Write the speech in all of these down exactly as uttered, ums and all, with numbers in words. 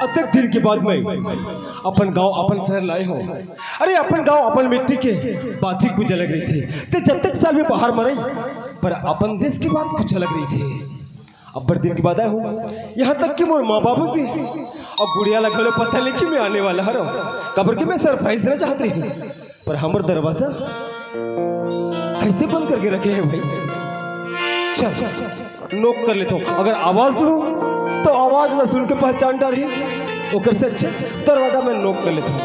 अतेक दिन के बाद मैं अपन गांव, अपन शहर लाए हों। अरे, अपन गांव, अपन मिट्टी के बात ही कुछ अलग रहिथे। ते जतेक साल भी बाहर म रही, पर अपन देश के बात कुछ अलग रहिथे। अब्बड़ दिन के बाद आए हों, यहाँ तक कि मोर माँ बाबू जी अउ गुड़िया ला घलो पता नहीं कि मैं आने वाला हरव, काबर कि मैं surprise देना चाहत रही हूँ। पर हमर दरवाजा कइसे बंद करके रखे हे भाई? चल, knock कर लेथों। अगर आवाज दूँ, तो आवाज ला सुन के पहचान डारही। ओकर से अच्छा दरवाजा में knock कर लेथों।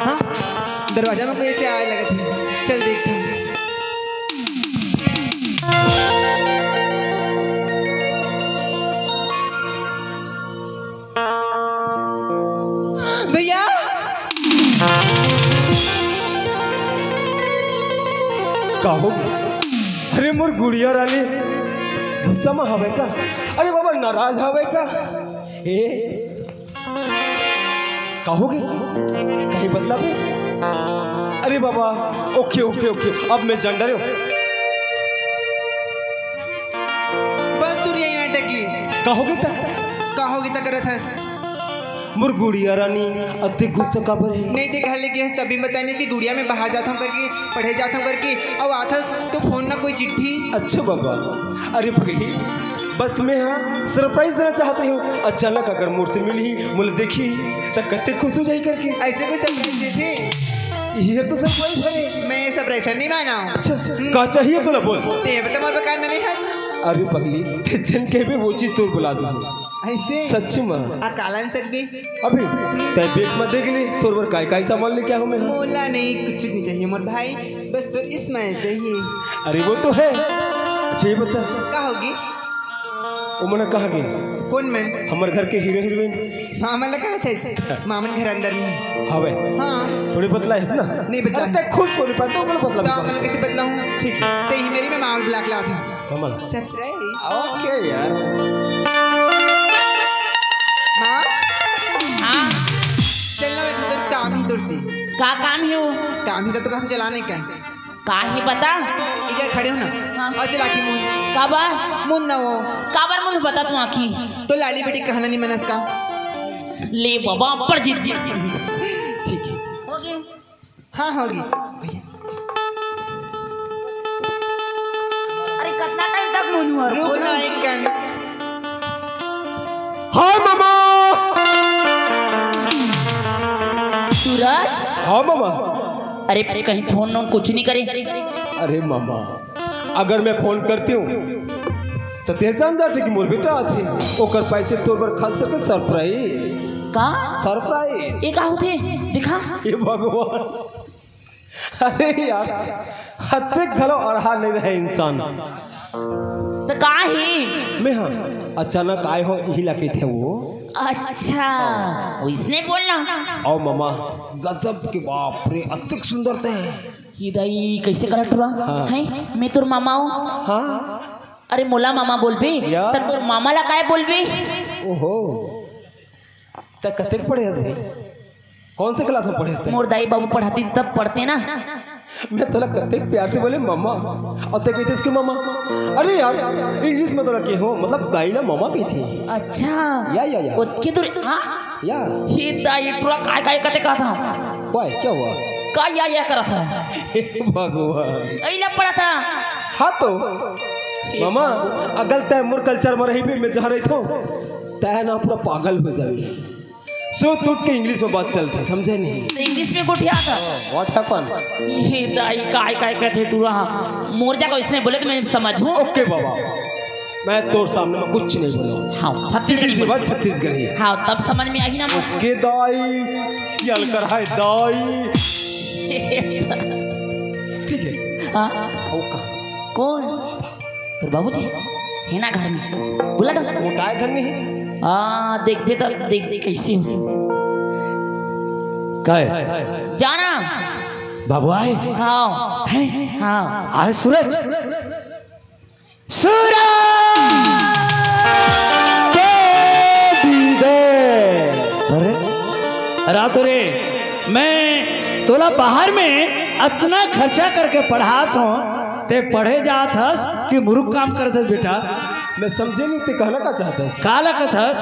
हाँ, दरवाजा में कोई ऐसे आए लगत हे। चल देखथों। भैया। का हो? अरे मोर गुड़िया रानी गुस्सा म हवे का? अरे बाबा नाराज हवे का? ए, का होगे? कहीं बतलाबे? अरे बाबा, OK, OK, OK, अब मैं जान डरेंव। बस तू यही नाटक की। का होगे त? का होगे त करत हस? मोर गुड़िया रानी, अतेक गुस्सा काबर हे? नहीं, ते कहले कि हस तभी बताने कि गुड़िया मैं बाहर जात हूँ करके, पढ़े जात हूँ करके, अउ आथस तो फोन ना कोई चिट्ठी। अच्छा बाबा, अरे पगली, बस मैं हाँ surprise देना चाहत रही हूँ। अचानक अगर मोर से मिलही, मोला देखही, त कतेक खुश हो जाही करके। ऐसे कोई surprise देथे? ये तो surprise हरे। मैं ये surprise नहीं माना हूँ। अच्छा, का चाहिए तोला बोल। ते बता मोर बेकार नहीं है। अरे पगली, ते जन कहबे वो चीज तोर ला दूँ। ऐसे? सच में। आ कालन सकबे? अभी तैं bag म देख ले, तोर बर काय काय सामान लेके आए हों मैं। मोला नहीं, कुछ नहीं चाहिए मोर भाई, बस तोर smile चाहिए। अरे वो तो है। अच्छा ये बता, का होगे? वो मन कहाँ गे? कौन मन? हमर घर के hero heroine। मामा ला कहा थे? मामन घर अंदर में। हवे। हाँ। थोड़ी बतलाएस ना। नहीं बतलाएस। अरे तैं खुद सोनी पाए तो मोला बतला। तो मोला कैसे बतलाहूँ? ठीक है। ते ही मेरी मैं मामा ला बुला के लात हूँ। हमला। Surprise। OK यार। माँ। हाँ। चल ना, मैं तो काम ही तोर से। का काम ही हो? काम ही तो, तो कहा तो चलाने का। का ही बता? इधर खड़े हो ना। हाँ। अउ चला आँखी मूंद। काबर? मूंद ना वो। काबर मूंद बता तू आँखी? तो लाली बेटी कहना नहीं मनस का। ले बाबा, अब्बड़ जिद्दी। ठीक है। हो गया। हाँ, होगी। अरे, कितना time तक मुनुअर? रुक ना, एक कन। हाँ, मामा। सूरज? हाँ, मामा। अरे, कहीं फोन वोन कुछ नहीं करे? अरे, मामा, अगर मैं फोन करती हूँ, तो तें जान जाथे कि मोर बेटा आथे, ओकर पास से तोर बर खास करके surprise। का? Surprise। ये का होथे? दिखा। हे भगवान, अरे यार, अतेक घलो अड़हा नहीं रहे इंसान। त का हे? मैं हाँ, अचानक आए हों, इही ला कहिथे वो। अच्छा, वइसने बोलना। अउ मामा, गजब के, बाप रे, अतेक सुंदर ते। ये दाई, कइसे करत रहा? हाँ। हैं? मैं तोर मामा हों। हाँ। अरे, मोला मामा बोलबे, या। त तोर मामा ला काय बोलबे? ओहो। त कतेक पढ़े हस भाई? कौन से class में पढ़े हस तैं? मोर दाई बाबू पढ़ातिन तब पढ़तें ना। मैं तोला कतेक प्यार से बोलें मामा, अउ तैं कहिथस कि मामा। अरे यार, English में तोला कहे हों, मतलब दाई ला मामा कहिथे। अच्छा। या, या, या। ओतके दूर, हाँ? या। हे दाई, टुरा काय, काय कते कहत हस? Why? क्या हुआ? का या, या करत हस? हे भगवान। अइला पढ़त हस। हाँ तो। हे मामा, भगवान। अगर तैं मोर culture में रहिबे, मैं जहाँ रहिथों, तैं ना पूरा पागल हो जाबे। सुत उठ के इंग्लिश में बात चलथे, समझे नहीं? तो इंग्लिश में गोठियाथे। What happened? ये दाई काय काय कहथे टूरा, हाँ। मोर जगह इसने बोले तो मैं समझूं। OK बाबा, मैं तोर सामने में कुछ नहीं बोलूं। हाँ, छत्तीसगढ़ी सीधी सी बोल। बात छत्तीसगढ़ी। हाँ, तब समझ में आही ना मोर। OK दाई, ये अलकर है दाई। ठीक है। हाँ। OK। कौन? तोर बाबूजी हे ना घर में? बुला तो। मोटाए घर में ही। हाँ, देखबे तो देख कैसे हो। काय? जाना। बाबू आए? हाँ। हैं? हाँ। आए सूरज? सूरज! दे दीदे। अरे, रातो रे, मैं तोला बाहर में अतना खर्चा करके पढ़ात हूँ, ते पढ़े जात हस कि मुरुख काम करत हस बेटा? मैं समझे नहीं, ते कहना का चाहत हस? काला कहत हस?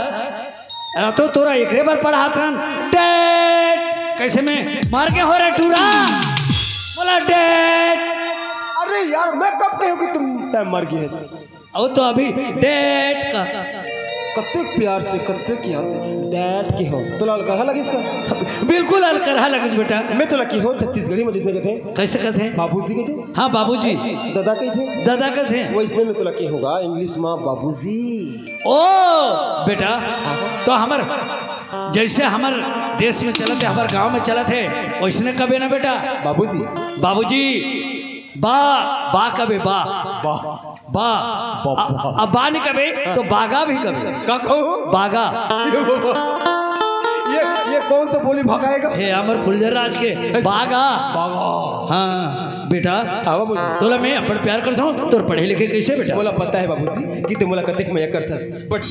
अरे तो तोरा एकरे बर पढ़ात हन। डेट! कैसे में मर के हो रे टूरा? बोला डेट! अरे यार, मैं कब कहूँ कि तुम तय मर गए? अब तो अभी डेट का। कत्ते प्यार से, कत्ते प्यार से डेट की हो। तोला अलकरहा लगिस का? बिल्कुल अलकरहा लगिस बेटा। मैं तोला की हो छत्तीसगढ़ी में जैसे कहते? कैसे कहते? बाबूजी कहते? हाँ, बाबूजी। दादा कहते? दादा कहते? वो इसने में तोला की होगा, इंग्लिश में बाबूजी। ओ बेटा, तो हमर जैसे हमर देश में चलत है, हमर गांव में चलत है, वैसने कबे ना बेटा। बाबूजी। बाबूजी, बा, बा कबे बा। बा। बा। बा, अ-, बा। अब बा नहीं कबे, तो बागा भी कबे। का कहूँ? बागा। ये, ये कौन सा बोली भगाएगा? हे, हमर फुलझर राज के बागा। बागा। हाँ, बेटा। हाँ, बाबूजी। तोला मैं अपन प्यार करथंव, तोर पढ़े लिखे कैसे बेटा? मोला पता है बाबूजी कि ते मोला कतेक मया करथस, but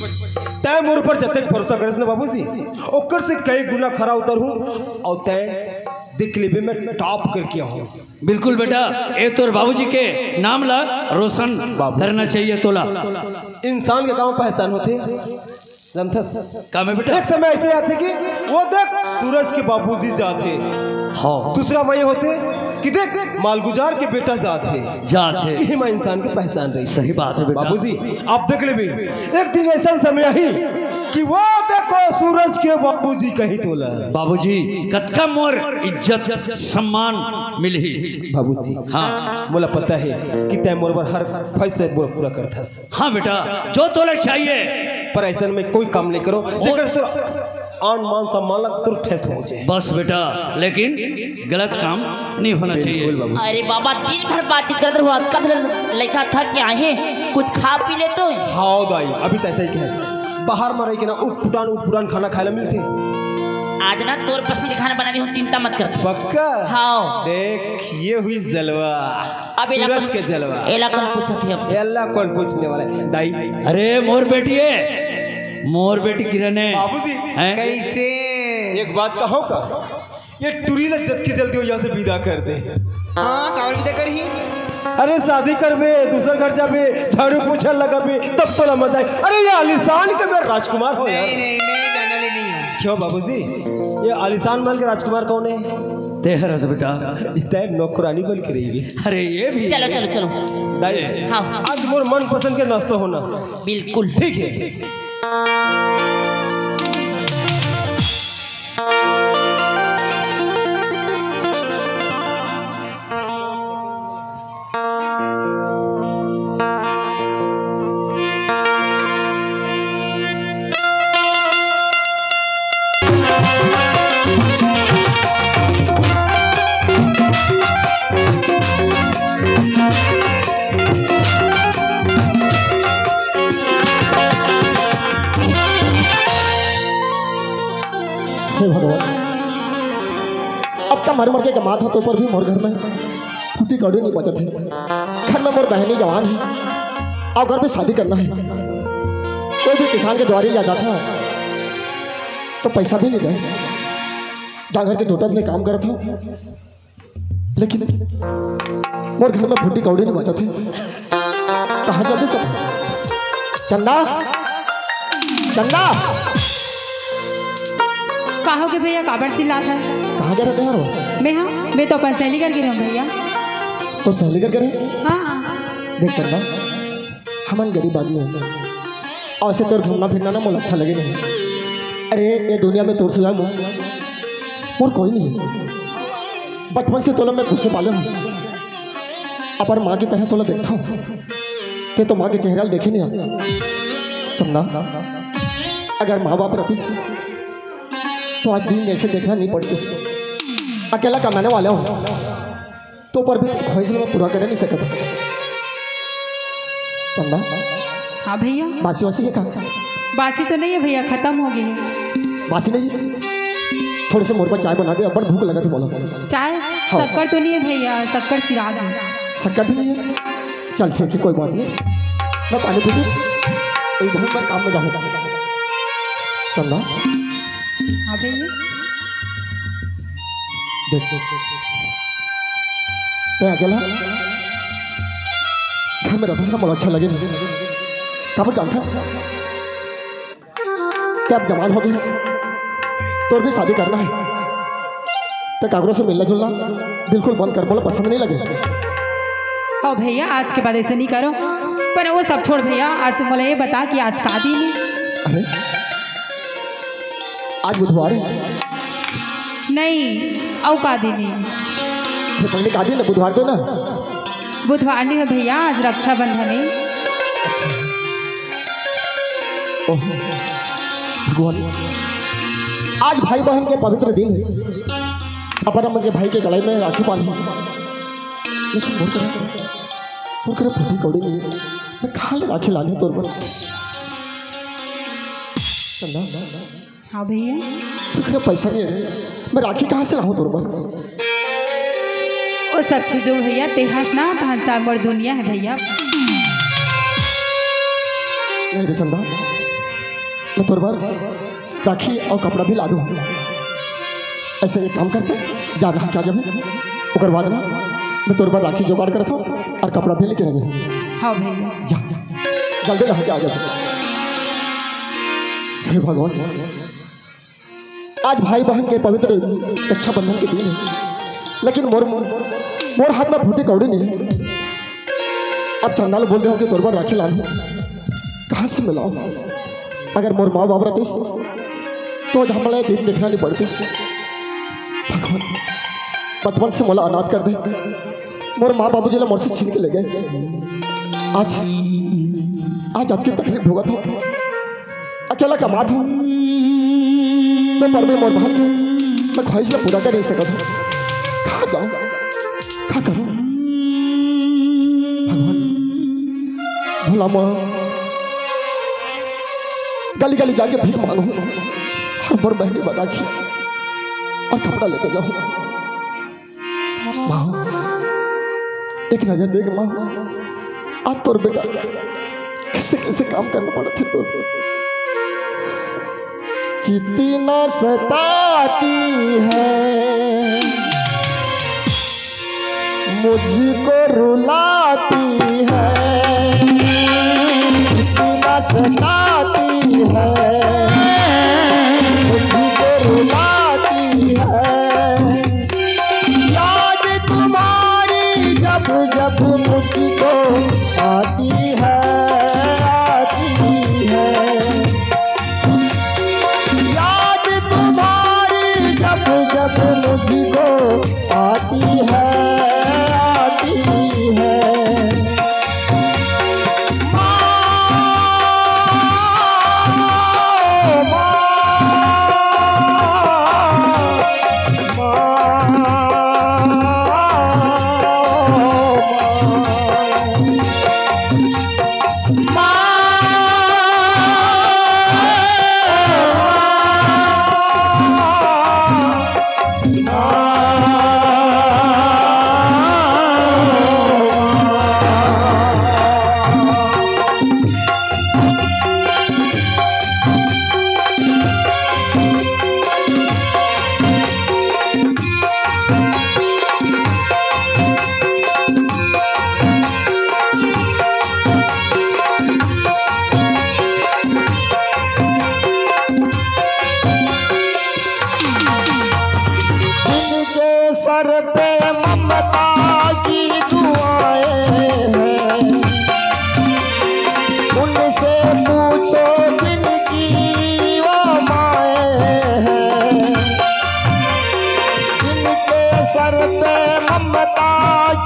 तै मोर ऊपर जतेक भरोसा करस ना बाबूजी, ओकर से कई गुना खरा उतरहूँ। और तै देख लेबे, मैं top करके आहूँ। बिल्कुल बेटा, ए तोर बाबूजी के नाम ला रोशन बाबू। करना चाहिए तोला। इंसान के काम पहचान होथे, जानथस? का में बेटा? एक समय ऐसे आथे कि वो देख सूरज के बाबूजी जाथे। हाँ। दूसरा वही होथे कि देख मालगुजार के बेटा जाथे। जाथे। यही माँ इंसान के पहचान रही। सही बात है बेटा। बाबूजी, आप देख लेबे, एक दिन ऐसा समय आही कि वो देखो सूरज के बाबूजी कही तोला। बाबूजी, कतका मोर इज्जत सम्मान मिलही। बाबूजी, हाँ। मोला पता है कि तै मोर बर हर ख्वाहिश मोर पूरा करथस। हाँ बेटा, जो तोला चाहिए। पर ऐसन में कोई काम नहीं करो, जेकर तोर आन मान सम्मान ला तोर ठेस पहुंचे। बस बेटा, लेकिन गलत काम नहीं होना चाहिए। बिल्कुल बाबू। अरे बाबा, दिन भर बातचीत करत रहो, कब लइका थक के आहे, कुछ खा पी ले तो। हाँ दाई, अभी तो ऐसा ही कहे, बाहर में रह के ना उटपुटान उटपुटान खाना खाए ला मिलथे। आज ना तोर पसंद के खाना बना दी हूँ, चिंता मत कर। पक्का? हाँ। देख, ये हुई जलवा। अब एला सूरज कौन, के जलवा। एला कौन पूछत है अब? एला कौन पूछने वाला है? दाई। अरे मोर बेटी है, मोर बेटी किरण है। बाबूजी। हैं? कैसे? एक बात कहो का, ये टुरी ला जतकी जल्दी हो यहाँ से विदा कर दे। हाँ, काबर विदा करही? अरे शादी करबे, दूसर घर जाबे, झाड़ू पोछा लगाबे, तब तोला मजा आए। अरे ये आलीशान के मैं राजकुमार हो यार। नहीं, नहीं, मैं जाने वाली नहीं हूँ। क्यों बाबूजी, ये आलीशान महल के राजकुमार कौन है? ते हरस बेटा। इतना नौकरानी बन के रही। अरे ये भी। चलो, चलो, चलो। दाई, हाँ। आज मोर मनपसंद के नाश्ता होना। बिल्कुल। ठीक है। हे भगवान, अब त मर मर के कमात हो तो पर भी मोर घर में फूटी कौड़ी नहीं बचत है। घर में मोर बहनी जवान है और घर में शादी करना है। कोई भी किसान के दुआरी जाता था तो पैसा भी नहीं दे, जांगर के टोटल से काम करत हो, लेकिन मोर घर में फूटी कौड़ी नहीं बचत है। कहाँ जल्दी से चंदा, चंदा। का होगे भैया, काबर चिल्लात हस? कहाँ जा रहे यार वो? मैं हाँ, मैं तो अपन सहेली घर गे रहूँ भैया। तो सहेली घर गे रहे? हाँ। देख चंदा, हमन गरीब आदमी हैं, ऐसे तोर घूमना फिरना ना मोला अच्छा लगे नहीं। अरे, ये दुनिया में तोर सिवाय मोर, मोर कोई नहीं। बचपन से तोला मैं खुद से पाले हूँ, अपन माँ की तरह तोला देखता हूँ। ते तो माँ के चेहरा ल देखे नहीं हस। चंदा, अगर माँ बाप रहतीस तो आज दिन ऐसे देखना नहीं पड़तीस। अकेला कमाने वाला हूँ, तो पर भी ख्वाहिश मैं पूरा करे नहीं सकत। चंदा, हाँ भैया। बासी वासी है का? बासी तो नहीं है भैया, खत्म हो गई है। बासी नहीं? थोड़े से मोर बर चाय बना दे, अब्बड़ भूख लगत हे मोला। चाय? हाँ। शक्कर तो नहीं है भैया, शक्कर सिरा गई। शक्कर भी नहीं है? चल ठीक है, कोई बात नहीं, मैं पानी पी के एक घंटे पर काम में जाऊँ। चंदा। हाँ भैया। देख, देख, देख। तैं अकेला घर में रहथस ना, मोला अच्छा लगे नहीं। काबर जानथस? तैं अब जवान हो गइस, तोर भी शादी करना है। तैं काकरो से मिलना जुलना बिल्कुल बंद कर, मोला पसंद नहीं लगे। ओ भैया, आज के बाद ऐसे नहीं करो। पर वो सब छोड़ भैया, आज मोला ये बता कि आज का दिन है? अरे, आज बुधवार है। नहीं, अउ का दिन है? ये पहले का दिन है? बुधवार तो ना? बुधवार नहीं है भैया, आज रक्षाबंधन है। ओह, भगवान, आज भाई बहन के पवित्र दिन है। अपन अपन के भाई के गले में राखी बांधी। लेकिन मोर करा, मोर करा फूटी कौड़ी नहीं है। मैं कहाँ ले राखी लाने तोर बर? चंदा, हाँ भैया। रुक ना, पैसा नहीं है रे। मैं राखी कहाँ से लाऊं तोर बर? वो सब चीजों भैया, तेहस ना, तहन सामर दुनिया है भैया। नहीं रे चंदा, मैं तोर बर राखी और कपड़ा भी ला दूं। ऐसे एक काम करते, जा रहा क्या जब, ओकर बाद ना मैं तोर बर राखी जुगाड़ करत हूँ और कपड़ा भी लेके आ जाऊँ। हाँ भैया। जा, जा, जल्दी रह के आ जा। हे भगवान, आज भाई बहन के पवित्र रक्षाबंधन के दिन है, लेकिन मोर, मोर, मोर हाथ में फूटी कौड़ी नहीं है। अब चंदा ल बोल दे हो कि तोर बर राखी लान, कहाँ से मिलाओ? अगर मोर माँ बाप रहतीस तो आज हमला ये दिन देखना नहीं पड़तीस। भगवान, बचपन से मोला अनाथ कर दे, मोर माँ बाबूजी ला मोर से छीन के ले गए। आज, आज अतकी तकलीफ भुगत हूँ, अकेला कमात हूँ, तो पर भी मोर बहन के मैं ख्वाहिश ला पूरा कर नहीं सकत हूँ। कहाँ जाऊँ, का करूँ? भगवान, भोला माँ, गली गली जाके भीख मांगो और मोर बहनी बना के और कपड़ा लेके जाओ। माँ, एक नजर देख माँ, आज तोर बेटा कैसे कैसे काम करना पड़त हे तोर। कितना सताती है, मुझको रुलाती है, कितना सताती है, मुझको रुलाती है। याद तुम्हारी जब जब मुझको आती है, आती है। याद तुम्हारी जब जब मुझको आती है, आती है। माँ, माँ, माँ। जिनके सर पे ममता की दुआएं हैं, उनसे पूछो जिनकी वो माएं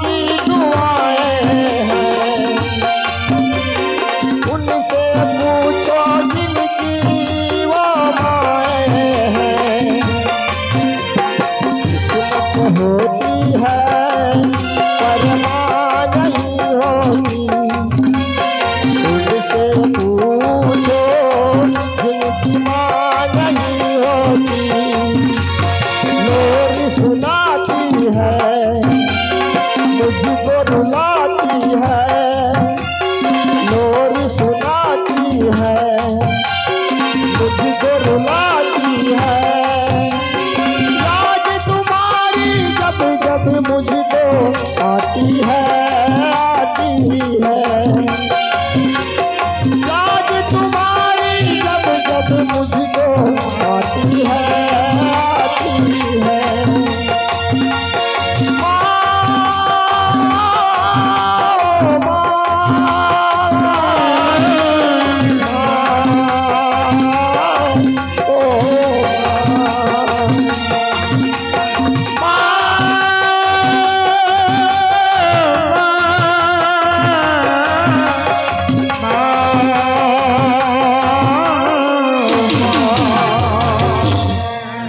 की दुआएं हैं, उनसे पूछो जिनकी वो माएं हैं। किस्मत होती है, पर माँ नहीं होती। उनसे पूछो, जिनकी माँ नहीं होती। लोरी सुनाती है, मुझको रुलाती है। लोरी सुनाती है, मुझको रुलाती है। याद तुम्हारी जब जब मुझको आती है, आती है। याद तुम्हारी जब जब मुझको आती है, आती है।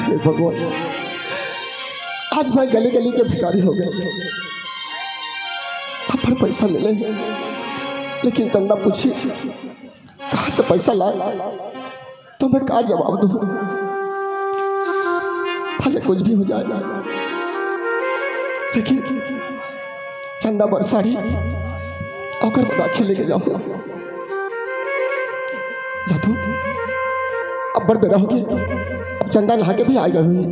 हे भगवान, आज मैं गली गली के भिखारी हो गया। अब्बड़ पैसा मिले, लेकिन चंदा पूछी, कहाँ से पैसा लाए, तो मैं का जवाब दूँ? भले कुछ भी हो जाए, लेकिन चंदा बर साड़ी ओकर राखी लेके जाओ। जा तू, अब्बड़ बेरा होगे, अब चंदा नहा के भी आएगा हुई।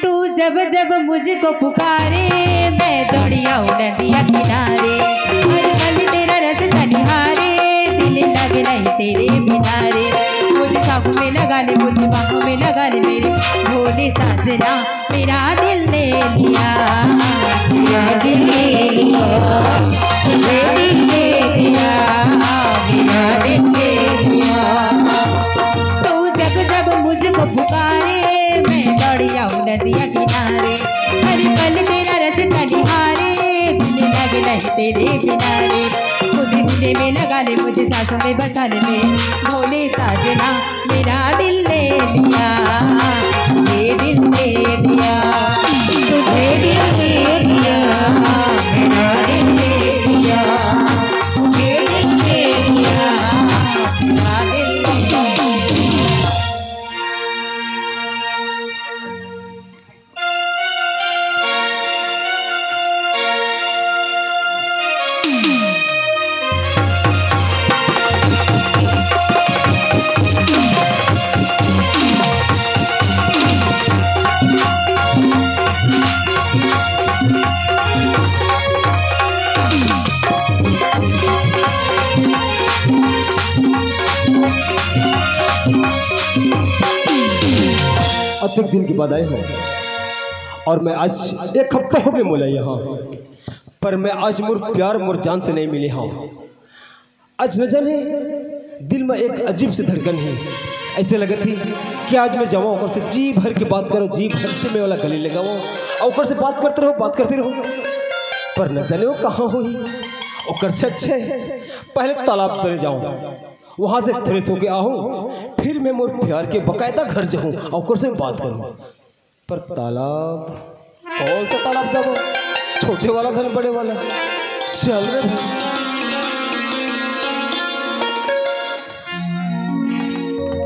तू जब जब मुझको पुकारे, मैं दौड़ी आऊं नदिया किनारे। हर पल तेरा रास्ता निहारे, दिल लगे नहीं तेरे बिना रे। मुझे सांस में लगा ले, मुझे बाहों में लगा ले मेरे भोले साजना। मेरा दिल ले लिया, मेरा दिल ले लिया, मेरा दिल ले लिया, मेरा दिल ले लिया। तू जब जब मुझको पुकारे, मैं दौड़ी आऊं नदिया किनारे। हर पल तेरा रास्ता निहारे, दिल लगे नहीं तेरे बिना रे। मुझे सीने में लगा ले, मुझे सांसों में बसा ले मेरे भोले साजना। मेरा दिल ले लिया, ये दिल दे दिया, तुझे दिल दे दिया, मेरा दिल ले लिया, तुझे दिल दे दिया, मेरा दिल ले लिया। अतेक दिन के बाद आए हो और मैं आज एक हफ्ता हो गए मोला यहाँ, पर मैं आज मोर प्यार मोर जान से नहीं मिले हूँ। आज न जाने दिल में एक अजीब सी धड़कन है, ऐसे लगत ही कि आज मैं जावा ओकर से जी भर के बात करो, जी भर से मैं वाला गले लगावा, ओकर से बात करते रहो, बात करते रहो, पर न जाने वो कहाँ होही। ओकर से अच्छे पहले तालाब तरे जाऊँ, वहां से फ्रेश होके आहूं, फिर मैं मोर प्यार के बकायदा घर जाऊं, ओकर से बात करूं। पर तालाब, कौन सा तालाब जाबो? छोटे वाला धन बड़े वाला। चल रे भाई।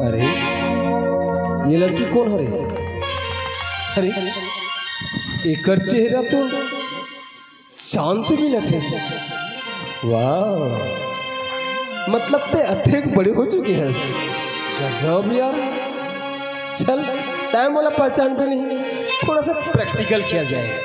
अरे, ये लड़की कौन हरे? अरे, एकर चेहरा तो चांद से मिलत है। वाह, मतलब ते अतेक बड़े हो चुके हस। गजब यार। चल, तैं मोला पहचान भी नहीं, थोड़ा सा प्रैक्टिकल किया जाए।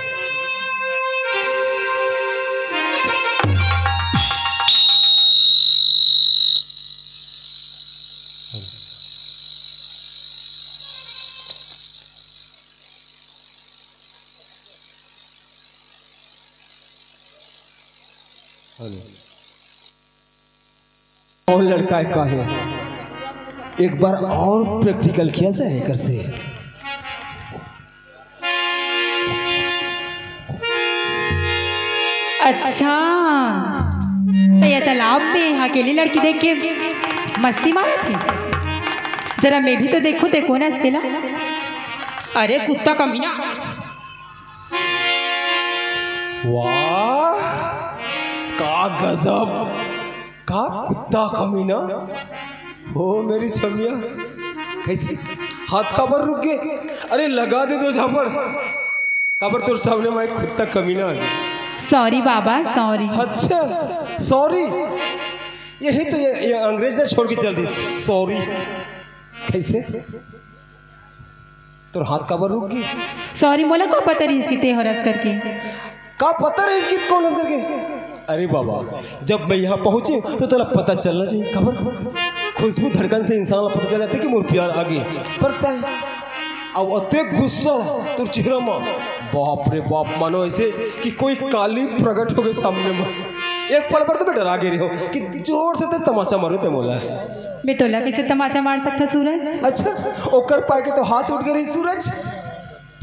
कौन लड़का है, का है? एक बार और प्रैक्टिकल किया जाए एकर से। अच्छा, त ये तालाब में अकेली लड़की देख के मस्ती मारत हे। जरा मैं भी तो देखूं, देखो ना तेला। अरे कुत्ता कमीना। वाह, का गजब, का कुत्ता कमीना। ओ मेरी छमिया, कैसे हाथ काबर रुक गे? अरे लगा दे दो झापड़। काबर तोर सामने में कुत्ता कमीना है। सॉरी बाबा, सॉरी। अच्छा, सॉरी। यही तो ये, ये अंग्रेज ने छोड़ के चल दी। सॉरी। कैसे? तोर हाथ काबर रुक गे? सॉरी, मोला का पता रहिस कि ते हरस करके। का पता रहिस कि कौन हरस करके? अरे बाबा, जब मैं यहाँ पहुँचे तो तोला पता चलना चाहिए। काबर? खुशबू धड़कन से इंसान ला पता चल जाथे कि मोर प्यार आ गे। पर तैं अब अतेक गुस्सा तोर चेहरा मा, बाप रे बाप, मानो ऐसे कि कोई काली प्रकट हो गई सामने मा। एक पल बर तो मैं डरा गे रहे हो कि जोर से ते तमाचा मारो ते मोला। मैं तोला कैसे तमाचा मार सकता सूरज? अच्छा, ओकर पाय के तो हाथ उठ गे रही सूरज।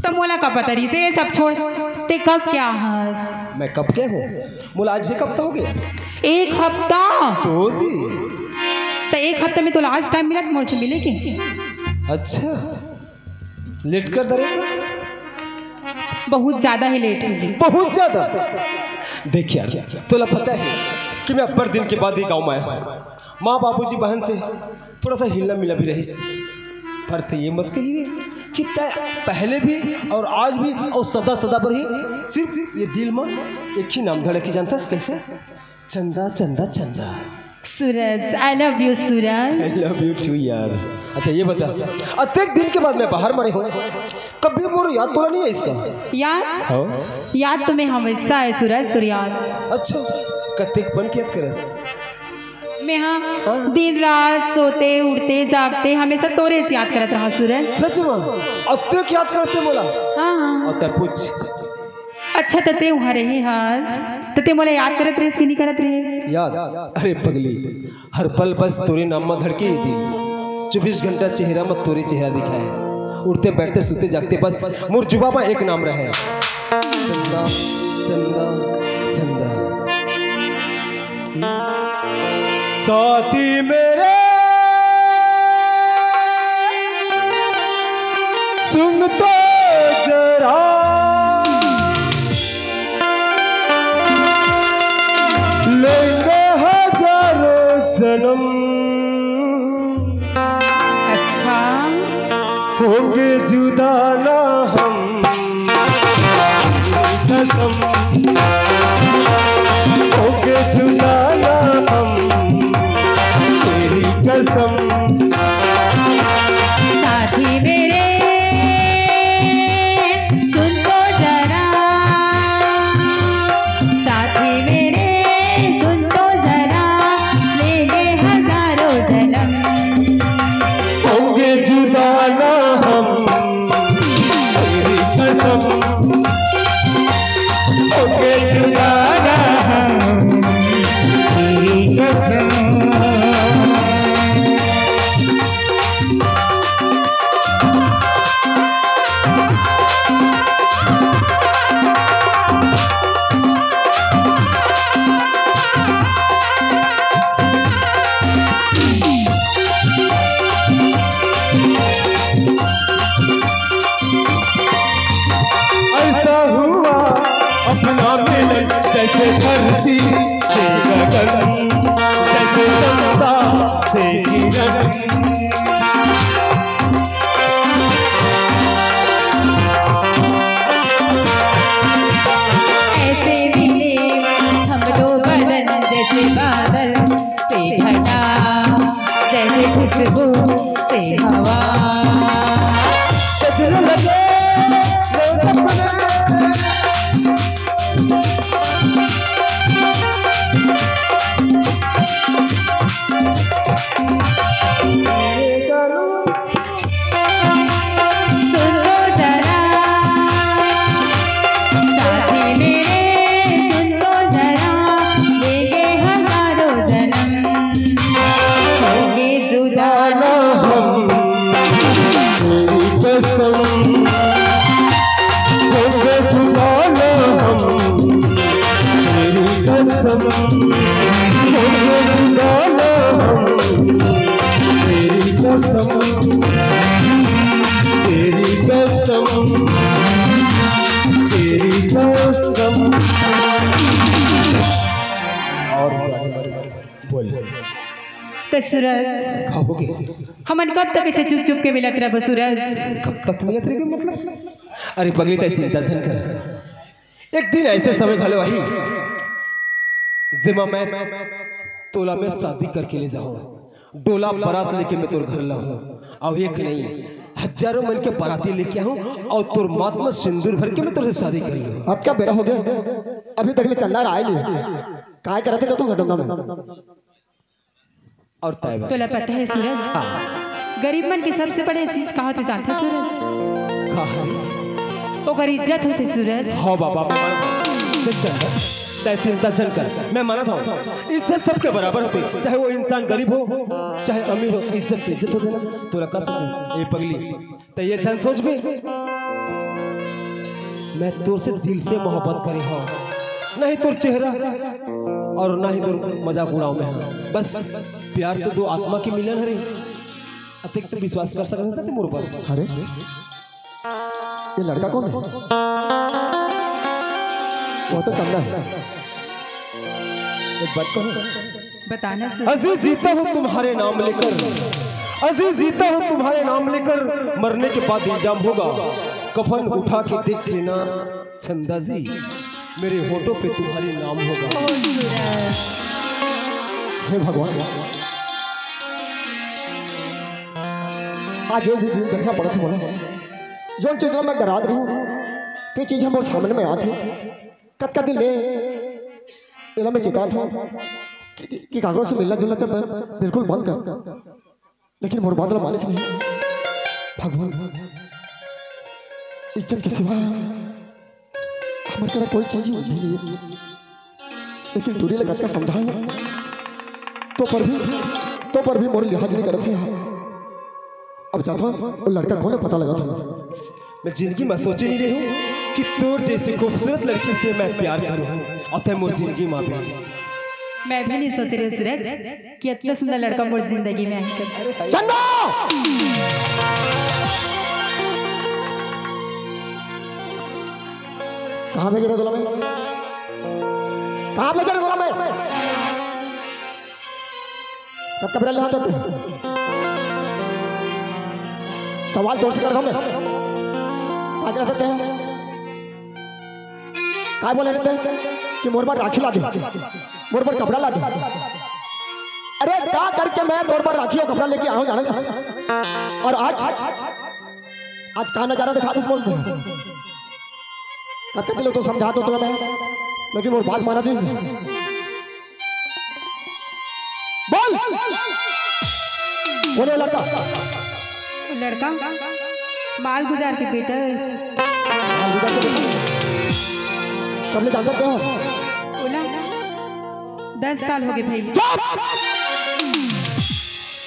त मोला का पता रहिस, ये सब छोड़। ते कब के हस? मैं कब के हूँ? मोला आज एक हफ्ता हो गया। एक हफ्ता? तो जी। त एक हफ्ता में तोला आज टाइम मिला मोर से मिले के? अच्छा, लेट कर दे रे। बहुत ज्यादा ही लेट हो गई। बहुत ज्यादा। देख यार, तोला पता है कि मैं अब्बड़ दिन के बाद ये गाँव में आया हूँ। माँ, बाबूजी, बहन से थोड़ा सा हिलना मिलना भी रहिस। पर ते ये मत कहिए कि तैं पहले भी और आज भी और सदा सदा पर ही सिर्फ ये दिल में एक ही नाम धड़की जानता है। कैसे? चंदा, चंदा, चंदा। सूरज, I love you Suraj. I love you too यार। अच्छा ये बता, अतेक दिन के बाद मैं बाहर मरे हूँ, कभी मोर याद तोला नहीं है इसका? याद? हाँ। याद तो मैं हमेशा है सूरज, तोर याद। अच्छा, कतेक बन के याद करस? मैं हाँ, हाँ। दिन रात सोते, उठते, जागते हमेशा तोरे याद करत रहा सूरज। सच में? अतेक याद करते मोला? हाँ, हाँ। और तब पूछ। अच्छा, त ते उहाँ रहे हस, त ते मोला याद करत रहिस कि नहीं करत रहिस? याद? अरे पगली, हर पल बस तोरे नाम मा धड़के ये दिल। चौबीस घंटा चेहरा मा तोरे चेहरा दिखाए। उठते बैठते, सोते जागते बस मोर जुबा मा एक नाम रहे। चंदा, चंदा, चंदा। साथी मेरे, सुन तो जरा, लेंगे हजारों जन्म। अच्छा। होंगे जुदा ना हम, कसम। होंगे जुदा ना हम, तेरी कसम। साथी मेरे, सुन तो जरा, साथी मेरे, सुन तो जरा, लेंगे हजारों जन्म। होंगे जुदा ना हम, तेरी कसम। होंगे जुदा ना हम, तेरी कसम। ऐसा हुआ अपना मिलन, जैसे धरती से गगन, जैसे चंदा से किरण। ऐसे मिले हम दो बदन, जैसे बादल से घटा। जैसे खुशबू से हवा। सुन लो जरा, साथी मेरे, सुन लो जरा, लेंगे हजारों जन्म, होंगे जुदा ना हम। तेरी कसम, होंगे जुदा ना हम। तेरी कसम, होंगे जुदा ना हम। तेरी कसम, तेरी कसम, तेरी कसम। और बोल। तो सूरज, खाओगे? हमन कब तक ऐसे चुप चुप के मिलत रहबो सूरज? कब तक मिलत रहबो मतलब? अरे पगली, तै चिंता झन कर। एक दिन ऐसे समय घलो आही, जेमा मैं तोला मैं शादी करके ले जाहूं, डोला बारात लेके मैं तोर घर लाहूं, अउ एक नहीं, हजारों मन के बाराती लेके आहूं, अउ तोर माथ में सिंदूर भर के मैं तोर से शादी कर लूं। अब का बेरा हो गया, अभी तक ले चंदा आय नहीं, काय करत हे तू डोंगा में? और तय बात। तोला पता है सूरज, हाँ। गरीब मन के सबसे बड़े चीज का होथे जानथे सूरज? का है? ओकर इज्जत होथे सूरज। हाँ बाबा, मैं मानत हूँ। देख चंदा, तै चिंता झन कर, मैं मानत हूँ, इज्जत सबके बराबर होथे, चाहे वो इंसान गरीब हो, चाहे अमीर हो, इज्जत तो इज्जत होथे ना। तोला का सोचे ए पगली, तै ये झन सोच भी, मैं तोर से दिल से मोहब्बत करे हूँ, नहीं तोर चेहरा और ना ही तोर मजाक उड़ाव में हूँ। बस प्यार तो दो आत्मा के मिलन हरे। अतेक तो विश्वास कर सकत हस ना तैं मोर ऊपर। अरे, ये लड़का कौन है? वो तो चंदा है। एक बात कहूँ? बताना सर। अजीज जीता हूँ तुम्हारे नाम लेकर, अजीज जीता हूँ तुम्हारे नाम लेकर, मरने के बाद इल्जाम होगा, कफन उठा के देख लेना चंदा जी, मेरे होठों पे तुम्हारे नाम होगा। हे भगवान, आज ये भी दिन देखना पड़ा था बोला, जो चीज मैं डरात रही हूँ, ते चीज मोर सामने में आती, कतका दिन ले एला मैं चितात हूँ कि, कि काकरो से मिलना जुलना तो मैं बिल्कुल बंद कर, लेकिन मोर बात ला मानिस नहीं। भगवान, इज्जत के सिवा हमर करा कोई चीज ही नहीं है। लेकिन टूरी ला कतका समझाए, तो पर भी, तो पर भी मोर लिहाज नहीं करत है। अब जात हूँ, वो लड़का कौन है, पता लगात हूँ। मैं जिंदगी में सोचे नहीं रही हूँ कि तोर जैसी खूबसूरत लड़की से मैं प्यार करूँ और तै मोर जिंदगी में भी। मैं भी नहीं सोच रही हूँ सूरज कि इतना सुंदर लड़का मोर जिंदगी में आही कभी। चंदा! कहाँ भेजे रहे तोला मैं? कहाँ भेजे रहे तोला मैं? कब कब रह लेहा तू? सवाल तोर से करत हूँ मैं। आज रहते हैं। काय बोले रहते कि मोर बर राखी लागे, मोर बर कपड़ा लागे। अरे का करके मैं तोर बर राखी और कपड़ा लेके आऊं जाने दस। और आज, आज का नजारा दिखा दस मोर को। कब तक लोग तो समझा दो तोला मैं, लेकिन मोर बात माना दीस। बोल। बोले लड़का। वो लड़का मालगुजार के बेटा है। मालगुजार के बेटा? कब ले जानता क्या हो? बोला, दस साल हो गए भाई। चुप!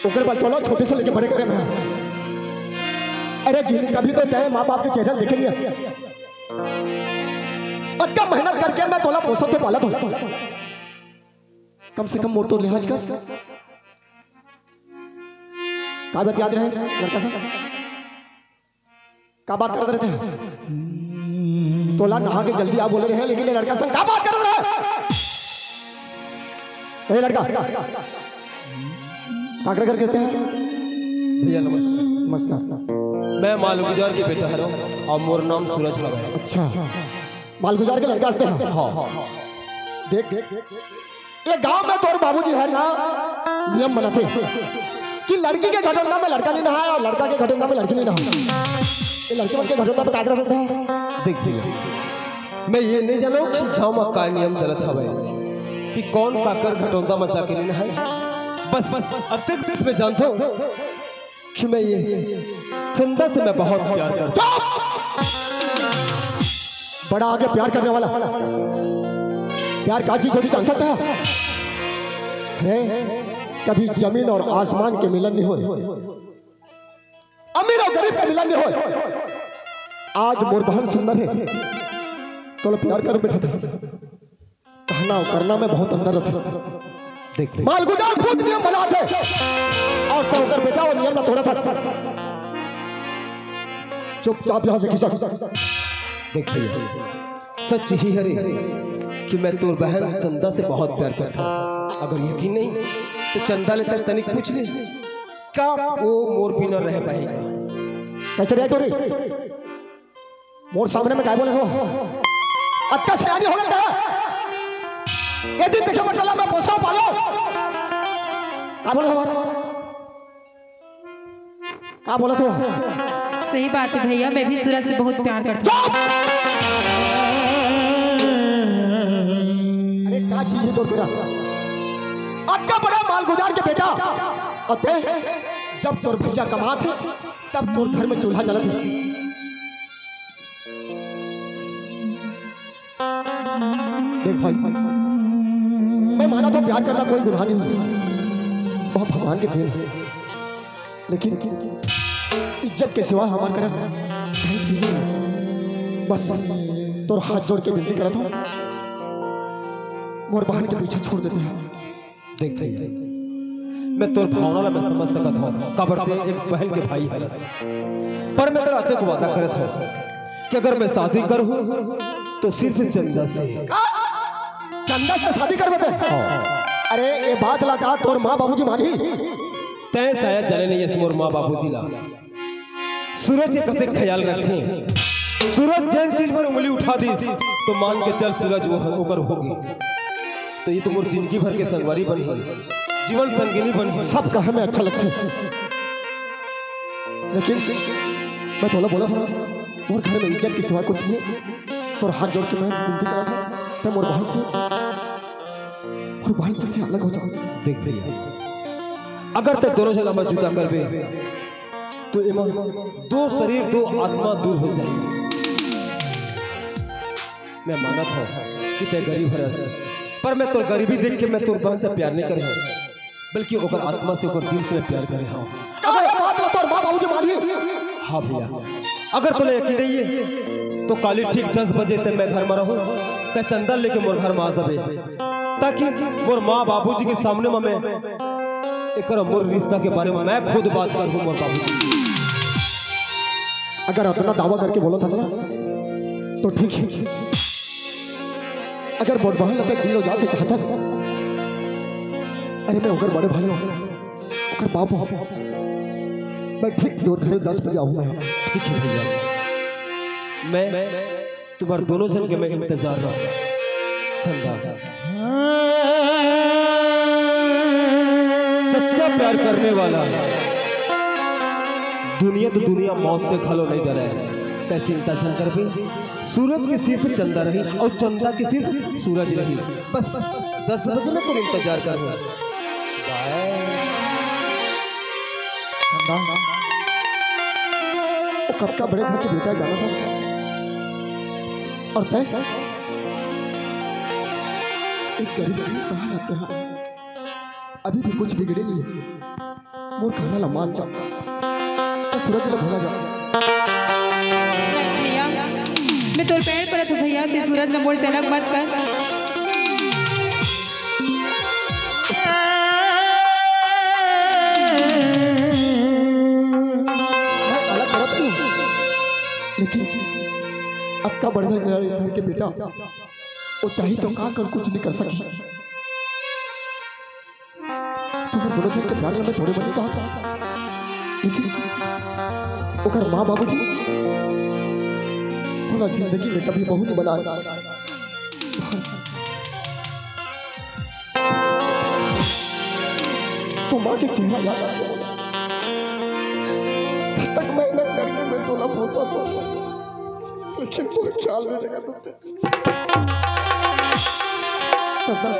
ओकर बाद बोलो, छोटे से लेके बड़े करे में। अरे जिन कभी तो तय माँ बाप के चेहरा देखे नहीं हस। अतका मेहनत करके मैं तोला पोसत तो पालत हूँ। कम से कम मोर तो लिहाज कर। का बात याद रहे लड़का से? का बात करत रहे? तोला नहा के जल्दी आ बोले रहे, लेकिन ये लड़का से का बात करत रहे? ए लड़का, काकरा घर कहते हैं? भैया नमस्कार। नमस्कार। मैं मालगुजार के बेटा हरो और मोर नाम सूरज हवे। अच्छा, मालगुजार के लड़का आते हैं। हाँ। देख, देख, ये गांव में तोर बाबूजी है ना, नियम बनाते। कि लड़की के घटोंदा में लड़का नहीं नहाय अउ लड़का के घटोंदा में लड़की नहीं नहाय। ये लड़के मन के घटोंदा में का करत हे? देख भैया, मैं ये नहीं जानव कि गाँव में का नियम चलत हवय कि कौन काकर घटोंदा में जाके नहीं नहाय। बस अतेक मैं जानथव कि मैं ये चंदा से मैं बहुत प्यार करथव। बड़ा आगे प्यार करने वाला। प्यार का चीज होथे जानथस? अरे, कभी जमीन और आसमान के मिलन नहीं होय, अमीर और गरीब के मिलन नहीं होय। आज मोर बहन सुंदर हे, तोला प्यार करे बैठे हस। कहना अउ करना में बहुत अंतर रहिथे। देख, देख। मालगुजार खुद नियम बनाथे अउ तैं ओकर बेटा वो नियम ला तोड़त हस। चुपचाप यहाँ से खिसक। देख भैया, सच ही हरे कि मैं तोर बहन चंदा से बहुत प्यार करथव। अगर यकीन नहीं तो चंदा ले तैं तनिक पूछ ले, का वो मोर बिना रह पाही? कैसे रे टोरी? मोर सामने में काय बोलत हस? अतका सयानी हो गे तैं? ये दिन देखे बर तोला मैं पोसंव पालंव। काय बोलत हस? का बोलत हस? सही बात हे भैया, मैं भी सूरज से बहुत प्यार करथंव। चुप! अरे का चीज हे तोर बेटा? अतका बड़ा मालगुजार के बेटा, अउ तैं जब तोर भैया कमाथे, तब तोर घर में चूल्हा जलत हे। देख भाई, मैं मानथंव प्यार करना कोई गुनाह नहीं हे, वो भगवान के देन हे, लेकिन इज्जत के सिवा हमर करा कहीं चीज नहीं। बस तोर हाथ जोड़ के विनती करथंव, मोर बहन के पीछे छोड़ दे तैं। देख भैया, मैं तोर भावना ला मैं समझ सकत हंव, काबर तैं एक बहन के भाई हरस, पर मैं तोला अतेक वादा करत हंव कि अगर मैं शादी करहूं तो सिर्फ चंदा से। का? चंदा से शादी करबे तैं? हाँ। अरे ये बात ला का तोर माँ बाबूजी मानही? तैं शायद जाने नहीं हस मोर माँ बाबूजी ला। सूरज के कतेक ख्याल रखथे। सूरज जेन चीज पर उंगली उठा दिस, तो मान के चल सूरज वो ओकर होगे। तो ये तो मोर जिंदगी भर के संगवारी बनही, जीवन संगिनी बनही। सब कहे में अच्छा लगथे, लेकिन मैं तोला बोलत हंव, मोर घर में इज्जत के सिवा कुछ नहीं। तोर हाथ जोड़ के मैं विनती करत हंव, तैं मोर बहन से, मोर बहन से तैं अलग हो जा। देख भैया, अगर तैं दोनों झन ला जुदा करबे, तो एमा दो शरीर, दो आत्मा दूर हो जाही। मैं मानत हंव कि तैं गरीब हरस, पर मैं तोर गरीबी देख के मैं तोर बहन से प्यार नहीं करे हंव, बल्कि ओकर आत्मा से, ओकर दिल से मैं प्यार करे हंव। अगर ये बात ला तोर माँ बाबूजी मानही? हाँ भैया, अगर तोला यकीन नहीं हे, तो काली ठीक दस बजे तक मैं घर में रहूं, तैं चंदा लेके मोर घर में आ जाबे, ताकि मोर माँ बाबूजी के सामने में मैं एकर मोर रिश्ता के बारे में मैं खुद बात करहूं मोर बाबूजी। अगर अतना दावा करके बोलत हस ना, तो ठीक हे। अगर मोर बहन ला तैं दिल अउ जान से चाहत हस, अरे मैं ओकर बड़े भाई हंव, ओकर बाप हंव। मैं ठीक तोर घर दस बजे आहूं मैं। ठीक हे भैया, मैं तुम्हार दोनों झन के मैं इंतजार रहूं। चंदा, सच्चा प्यार करने वाला दुनिया तो दुनिया मौत से घलो नहीं डरे। तैं चिंता झन करबे, सूरज के सिर पे चंदा रही अउ चंदा के सिर सूरज रही। बस दस बजे मैं तोर इंतजार करहूं। चंदा, वो कतका बड़े घर के बेटा हे जानत हस? अउ तैं एक गरीब घर के बाहर आते हैं, अभी भी कुछ बिगड़े नहीं हे। मोर कहना ला मान जा, तैं सूरज ला भुला जा। नहीं भैया, मैं तोर पैर पड़त हंव भैया, तैं सूरज ला मोर से अलग मत कर। मैं अलग करत हंव, लेकिन अतका बड़े घर, घर के बेटा, वो चाही तो का कर कुछ नहीं कर सकही। तुम्हार दोनों झन के प्यार ला मैं तोड़े बर नहीं चाहत हंव, लेकिन ओकर माँ बाबूजी तोला जिंदगी में कभी बहू नहीं बनाए। तो माँ के चेहरा याद आथे मोला। लेकिन मोर ख्याल में लगा देते। चंदा,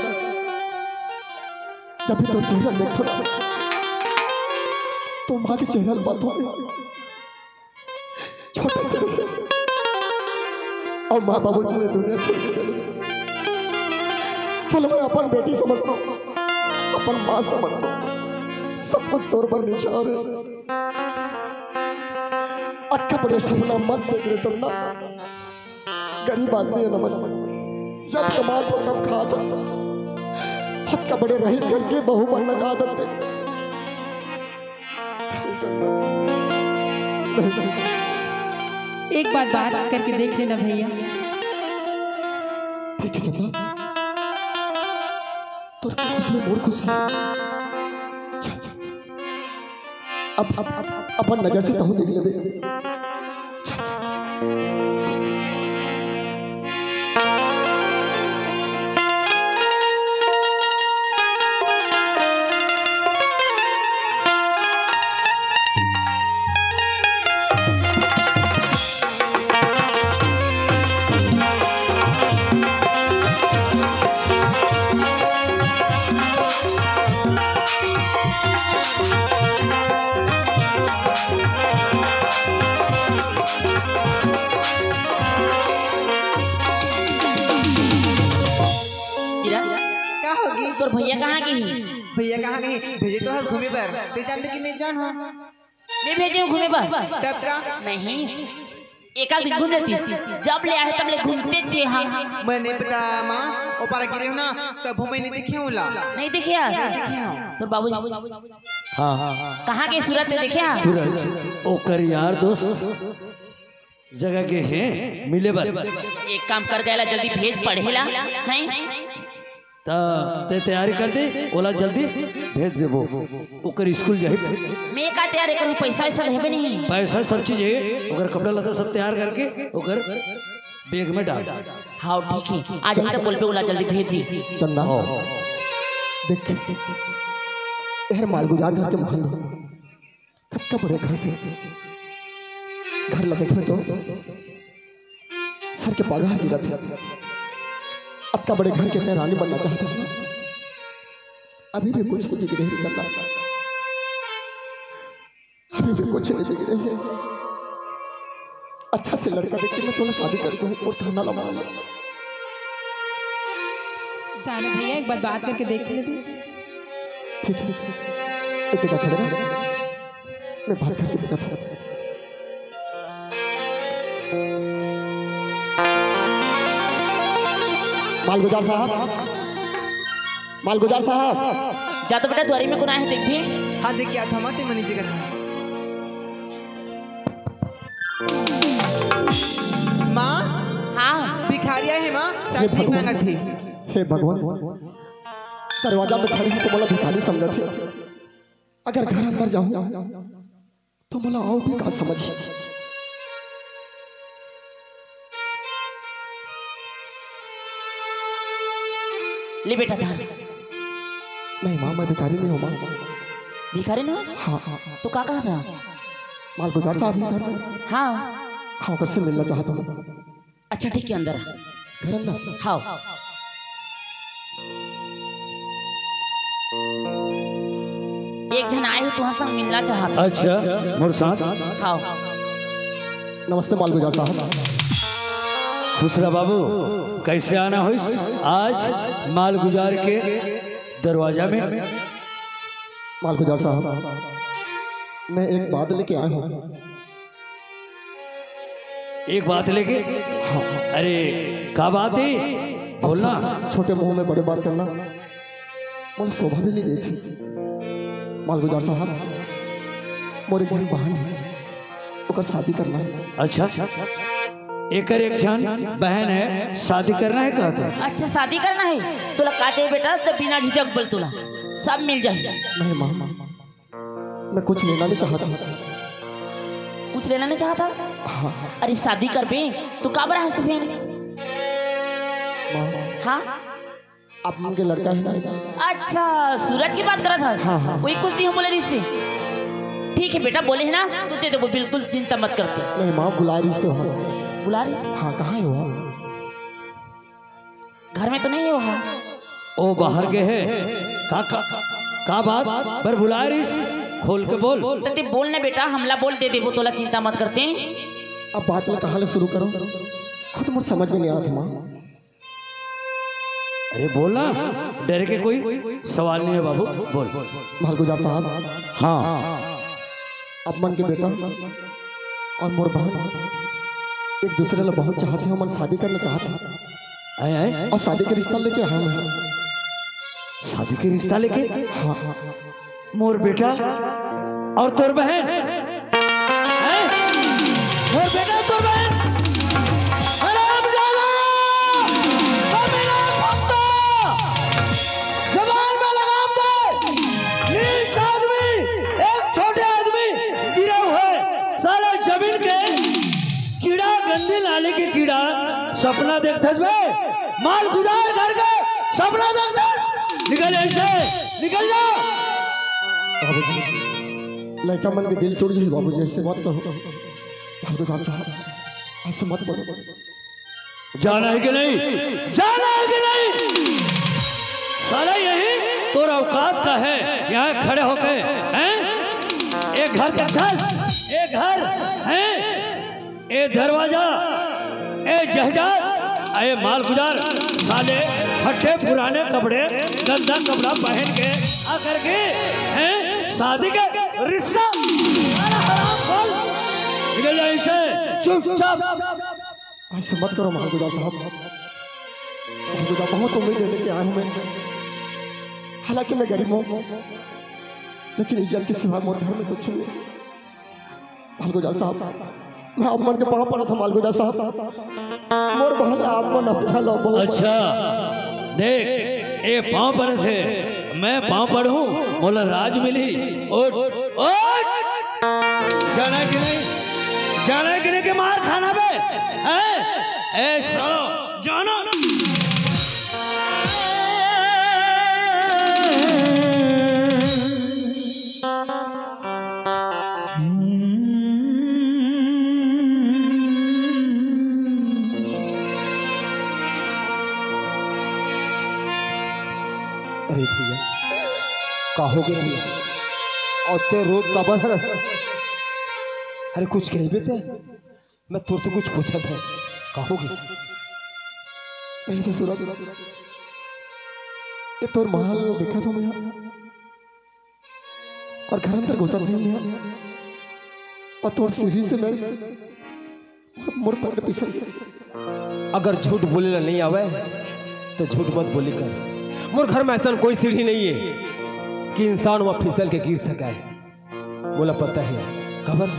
जब भी तोर चेहरा देखथों ना, तो माँ के चेहरा ल पाथों। छोटे से रहे अउ माँ बाबू जी ये दुनिया छोड़ के चले जाए, तो मैं अपन बेटी समझथों, अपन माँ समझथों, सब कुछ तोर बर निछावर हे। अतका बड़े सपना मत देख रे चंदा, गरीब आदमी हे ना मैं, जब कमाथों तब खाथों, अतका बड़े रईस घर के बहू बनना चाहत हे। एक बार बात करके देख लेना भैया। ठीक है चंदा, तोर खुशी में मोर खुशी। चल, चल, चल। अब, अब, अब अपन नजर से तहूँ देख लेबे। चल, चल। किरण, का होगे? तोर भैया कहाँ गे हे? भैया कहाँ गे हे? भेजे तो हस घूमे बर, ते जानबे कि मैं जानहूँ। मैं भेजे हूँ घूमे बर। तब का? नहीं, एकाध दिन घूम लेतिस। जब ले आहे तब ले घूमते चे हा। मैं नहीं पता माँ, ओ पारा गे रहेंव ना, तब मैं नहीं देखे हूँ ला। नहीं देखे हा? नहीं देखे हूँ। तोर बाबूजी हाँ, हाँ, हाँ। कहाँ गे सूरज, ते देखे हा? सूरज, ओकर यार दोस्त जगह गे हे मिले बर। एक काम कर, गे ला जल्दी भेज पढ़े ला, हैं? त ते तैयारी कर दे, ओला जल्दी भेज देबो। ओकर स्कूल जाही। मैं का तैयारी करूँ, पैसा वैसा हेबे नहीं। पैसा सब चीज हे, ओकर कपड़ा लत्ता सब तैयार करके ओकर बैग में डाल। हाँ ठीक हे, आ जाही त बोलबे, ओला जल्दी भेज दी। चंदा, हाँ। देख, एहर मालगुजार घर के महल हे। कतका बड़े घर के, घर ला देखबे तो सर के पागा ह गिरत हे। अतका बड़े घर के मैं रानी बनना चाहत हस ना। अभी भी कुछ नहीं बिगड़े हे चंदा, अभी भी कुछ नहीं बिगड़े हे। अच्छा से लड़का देख के मैं तोला शादी कर दूँ अउ थाना ला मान लूँ। जानो भैया, एक बार बात करके देख ले। ठीक है, एक जगह खड़े रहो, मैं बात करके बताता हूँ। मालगुजार साहब, मालगुजार साहब। जा तो बेटा, दुआरी में कोन आए हे, देख भी। हाँ, देख के आत हँव, ते मनी जगह। माँ। हाँ। भिखारी आए हे माँ, हे शायद भीख भगवान। मांगत हे। हे भगवान, दरवाजा में खड़े हे त मोला भिखारी समझत हे। अगर घर अंदर जाहूँ त मोला अउ भी का समझही। ले बेटा धर। नहीं माँ, मैं भिखारी नहीं हूँ माँ। भिखारी नहीं हो? हाँ, हाँ, हाँ। तो का कहा था? मालगुजार साहब हे घर में। हाँ। हाँ, ओकर से मिलना चाहत हूँ। अच्छा ठीक हे, अंदर आ। घर अंदर? हाँ। एक झन आए हे, तुँहर संग मिलना चाहत हे। अच्छा, मोर साथ? हाँ। नमस्ते मालगुजार साहब। खुश रह बाबू, कैसे आना होइस आज मालगुजार के दरवाजा में? मालगुजार साहब, मैं एक बात लेके आया हूँ। एक बात लेके? हाँ। अरे, का बात हे? बोलना। छोटे मुंह में बड़े बात करना मोला शोभा भी नहीं देती। मालगुजार साहब, मोर एक झन बहन हे, ओकर शादी करना हे। अच्छा, एकर एक झन बहन हे, शादी करना हे कहत हे। अच्छा, शादी करना हे? तोला का चाहिए बेटा? त बिना झिझक बोल, तोला सब मिल जाही। नहीं माँ, मैं कुछ लेना नहीं चाहता। कुछ लेना नहीं चाहता? हाँ। अरे शादी करबे तो काबर हंसत फिर? माँ। हाँ? आप मन के लड़का हे ना? अच्छा, सूरज के बात करत हस? हाँ, हाँ। वही कुछ दिहूँ बोले रिहिसे। ठीक है बेटा, बोले है ना, तो दे देबो, बिल्कुल चिंता मत करते। नहीं माँ, बुला रहिस हे। बुला रहिस हे? हाँ, कहाँ हे वो? घर में तो नहीं है वो। ओ बाहर गे हे। का, का, का बात? बर बुलाए रहिस, खोल के बोल। त ते बोल ना बेटा, हमला बोल, दे देबो तोला, चिंता मत करते। अब बात ला कहाँ ले शुरू करूँ, खुद मोर समझ में नहीं आत हे माँ। अरे बोल ना, डरे के कोई सवाल नहीं है बाबू, बोल। मालगुजार साहब, हाँ। आप मन के बेटा और मोर बहन एक दूसरे ला बहुत चाहत हे, ओमन शादी करना चाहत हे। आए, आए। और शादी के रिश्ता लेके आए हँव। शादी के रिश्ता लेके? हाँ। मोर बेटा और तोर बहन? हैं? मोर बेटा और तोर बहन? हरामजादा! कमीना कुत्ता! जबान में लगाम दे! नीच आदमी! एक छोटे आदमी गिरे हुए साला जमीन के कीड़ा, गंदी नाली के कीड़ा, सपना देखथस बे? मालगुजार घर के सपना देखथस? निकल यहाँ से, निकल जा। बाबूजी, लड़का मन के दिल टूट जाही बाबूजी, ऐसे मत कहो। मालगुजार साहब, ऐसे मत बोलो। जाना है कि नहीं? जाना है कि नहीं? साला यही तोर औकात का है, यहाँ खड़े होके, हैं? एक घर का दस, एक घर, हैं? ए दरवाजा, ए जहजाद, ए मालगुजार, साले फटे पुराने कपड़े, गंदा कपड़ा पहन के आकर के, हैं? शादी के रिश्ता, साला हराम खोल, निकल जा यहाँ से, चुपचाप। ऐसे मत करो मालगुजार साहब। मालगुजार, बहुत उम्मीद लेके आया हूँ मैं, हालांकि मैं गरीब हूँ, लेकिन इज्जत के सिवा मोर घर में कुछ नहीं है। मालगुजार साहब, मैं आप मन के पाँव पड़त हँव मालगुजार साहब, मोर बहन ला आप मन अपना लो बहुत। अच्छा, देख, ए पाँव पड़े हे, मैं पाँव पड़हूँ, मोला राज मिलही। उठ, उठ। जाना है कि नहीं? जाना है कि नहीं कि मार खाना बे? हैं? ए सालो, जाना। अरे भैया, का हो गे भैया? अउ ते रोत काबर हरस? अरे कुछ कहिबे ते? मैं तोर से कुछ पूछत हँव, का हो गे? नहीं तो सूरज, ये तोर महल देखत हँव मैं, अउ घर अंदर घुसत हँव मैं, अउ तोर सीढ़ी से मैं मोर पैर फिसल गे। अगर झूठ बोले ला नहीं आवे, त झूठ मत बोले कर। मोर घर में अइसन कोई सीढ़ी नहीं हे कि इंसान वहाँ फिसल के गिर सके। मोला पता हे, काबर?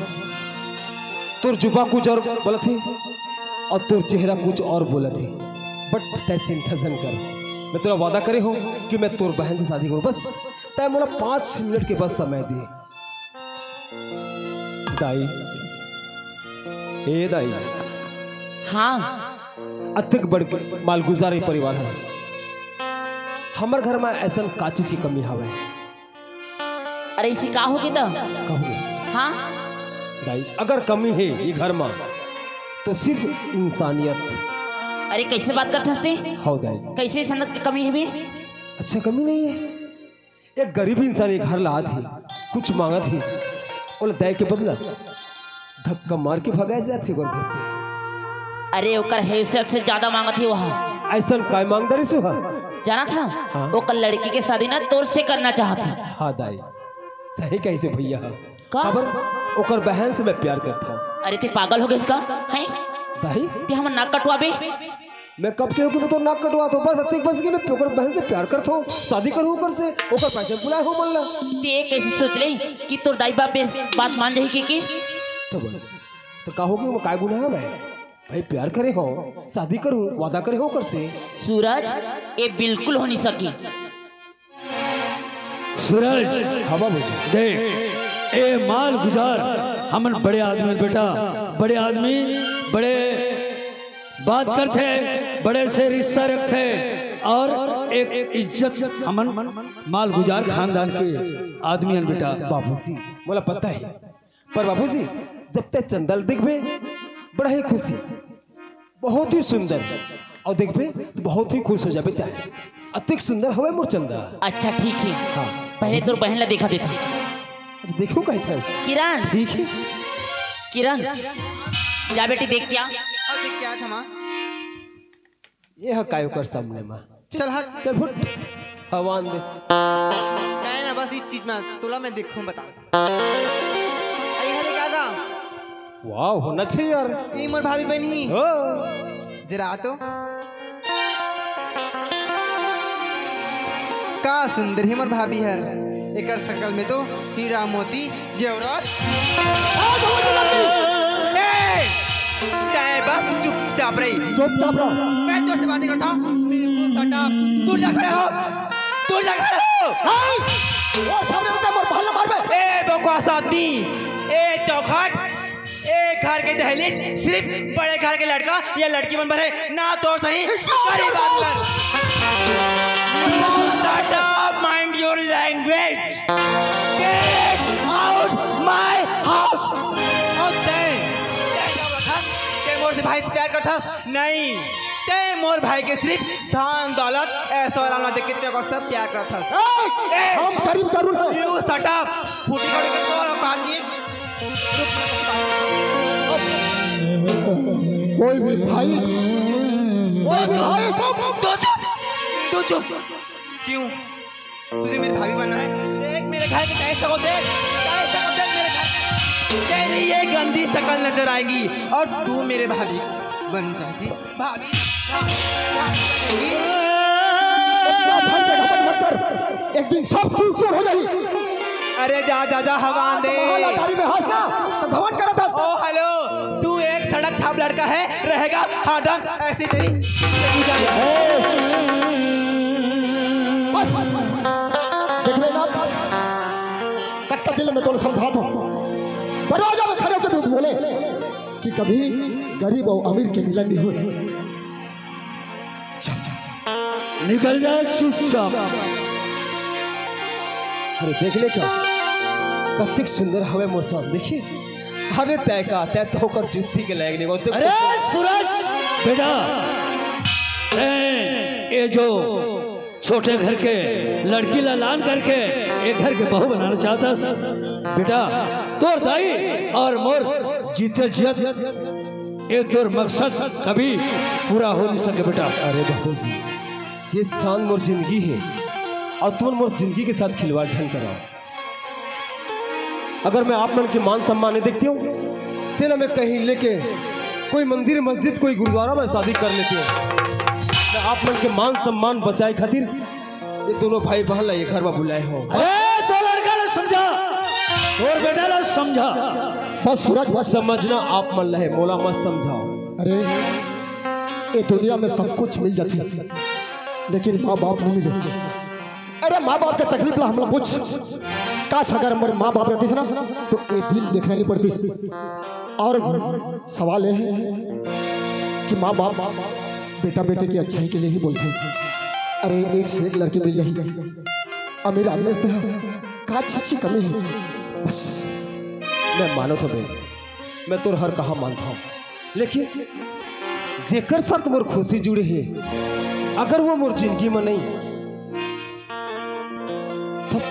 तोर जुबान कुछ अउ बोलत हे अउ तोर चेहरा कुछ अउ बोलत हे। But तैं चिंता झन कर, मैं तोला वादा करे हँव कि मैं तोर बहन से शादी करहूँ। बस तैं मोला पाँच मिनट के बस समय दे। दाई, ए दाई। हाँ। अतेक बड़ मालगुजार परिवार हे। हमर घर में अइसन का चीज के कमी हवे? अरे, अइसे का हो गे त? का हो गे? हाँ। दाई, अगर कमी हे ये घर में, त सिर्फ इंसानियत। अरे, कइसे बात करत हस ते? हव दाई। कइसे इंसानियत के कमी हे बे? अच्छा, कमी नहीं हे। एक गरीब इंसान ये घर ला आत हे, कुछ मांगत हे, ओला दे के बदला धक्का मार के भगाए जात हे ओकर घर से। अरे, ओकर हैसियत से ज्यादा मांगत हे वह। अइसन काय मांग डारिस हे? जानत हस? हाँ। ओकर लड़की के शादी ना तोर से करना चाहत हे। हाँ दाई, सही कहिस हे भैया। का? काबर? ओकर बहन से मैं प्यार करत हँव। अरे, ते पागल हो गेस का? हैं? दाई? ते हमर नाक कटवाबे? मैं कब कहेंव कि मैं तोर नाक कटवात हँव? बस अतेक बस कि मैं ओकर बहन से प्यार करत हँव, शादी करहूँ ओकर से, ओकर पैसे बुलाए हँव मन ला। ते कइसे सोच ले कि तोर दाई बाप ये बात मान जाही के, के? त बोल, त का हो गे, ओमा काय गुनाह हे भाई? भाई प्यार करे हँव, शादी करहूँ, वादा करे हँव ओकर से। सूरज, ये बिल्कुल हो नहीं सकी। सूरज, हाँ बाबूजी। देख, ए मालगुजार, हमन बड़े आदमी बेटा, बड़े आदमी, बड़े बात करथे, बड़े से रिश्ता रखथे, अउ एक इज्जत अमन मालगुजार खानदान के आदमी हन बेटा। बाबूजी, मोला पता है, पर बाबूजी, जब तै चंदा ल देखबे, बड़ा ही खुशी, बहुत ही सुंदर, अउ देखबे त बहुत ही खुश हो जाबे तै। अतेक सुंदर हवय मोर चंदा। अच्छा, ठीक है। हाँ। पहले तोर बहन ला देखा देथे। अच्छा, देखो कही था। किरण। ठीक है। किरण, जा बेटी, देख क्या। अब देख क्या था माँ? ये ह काय ओकर सामने मा। चल हट। चल फुट। हवान दे। नहीं ना, बस इस चीज में तोला मैं देखूं, बता। आई हरे काका। वाह, होना चाहिए यार। ई मोर भाभी बनी। हो। जरा तो। का सुंदर हे मोर भाभी हर। एकर शकल में तो हीरा मोती जेवरात। ए, तै बस चुपचाप रही। चुपचाप रहो। मैं तोर से बातें करता हूँ, बिल्कुल सटा। दूर जा खड़े हो, दूर जा खड़े हो। नहीं, वो सामने बता, मोर भाला मार बे। ए बकवास आदमी, ए चौखट, ए घर के दहलीज सिर्फ बड़े घर के लड़का या लड़की मन बर है, ना तोर सही गरीब आदमी बर। Shut up, mind your language. Get out my house. अउ तै, तै का बोलथस? तै मोर से भाई से प्यार करथस? नहीं, तै मोर भाई के सिर्फ धन दौलत, ऐश्वर्य ला देख के तै ओकर से प्यार करथस। ए, हम गरीब जरूर हैं। You shut up. फूटी कौड़ी के तोर औकात नहीं है। कोई भी भाई, कोई भी भाई, चुप। तू चुप, तू चुप। क्यों? तुझे मेरी भाभी बनना है? देख मेरे घर के टाइल्स को देख, टाइल्स को देख मेरे घर। तेरी ये गंदी शकल नजर आएगी और तू मेरे भाभी बन जाएगी। भाभी, भाभी, भाभी। इतना भर के घमंड मत कर, एक दिन सब चूर चूर हो जाही। अरे जा जा जा, हवा दे। महालाटारी में हंस ना, तो घमंड करत हस। ओ हेलो, तू एक सड़क छाप लड़का है, रहेगा हरदम ऐसी तेरी। बस, देख लेना, कतका दिन ले मैं तोला समझात हूँ, दरवाजा में खड़े होकर भी बोले कि कभी गरीब और अमीर के मिलन नहीं हुए। चल, चल। निकल जा चुपचाप। अरे देख ले का, कतिक सुंदर हवे मौसम, देखी। अरे तय का, तय तो ओकर जुत्ती के लायक नहीं होते। अरे सूरज, बेटा, ए, ये जो छोटे घर के लड़की ला लान करके एक घर के बहू बनाना चाहता बेटा, तोर दाई और मोर जीते जियत ये तोर मकसद कभी पूरा हो नहीं सके बेटा। अरे बाबूजी, ये शान मोर जिंदगी है और तुम मोर जिंदगी के साथ खिलवाड़ झन कराओ। अगर मैं आप मन के मान सम्मान नहीं देखती हूँ, तेला मैं कहीं लेके कोई मंदिर मस्जिद कोई गुरुद्वारा में शादी कर लेती हूँ। मैं आप मन के मान सम्मान बचाए खातिर ये दोनों भाई बहन ला ये घर में बुलाए हो। अरे तो लड़का ला समझा, और बेटा ला समझा। बस सूरज, बस। समझना आप मन ला है, मोला मत समझाओ। अरे, ये दुनिया में सब कुछ मिल जाती, लेकिन माँ बाप नहीं मिले। अरे, माँ बाप के तकलीफ ला हमला पूछ। काश अगर हमर माँ बाप रहतीस ना, तो ये दिन देखना नहीं पड़तीस। और सवाल ये है कि माँ बाप बेटा बेटे की अच्छाई के लिए ही बोलते हैं। अरे, एक से एक लड़की मिल जाही। अमीर आदमी से तो का अच्छी अच्छी कमी है। बस मैं मानो था बे, मैं तोर हर कहा मानता हूँ, लेकिन जेकर साथ मोर खुशी जुड़े हे, अगर वो मोर जिंदगी में नहीं, तब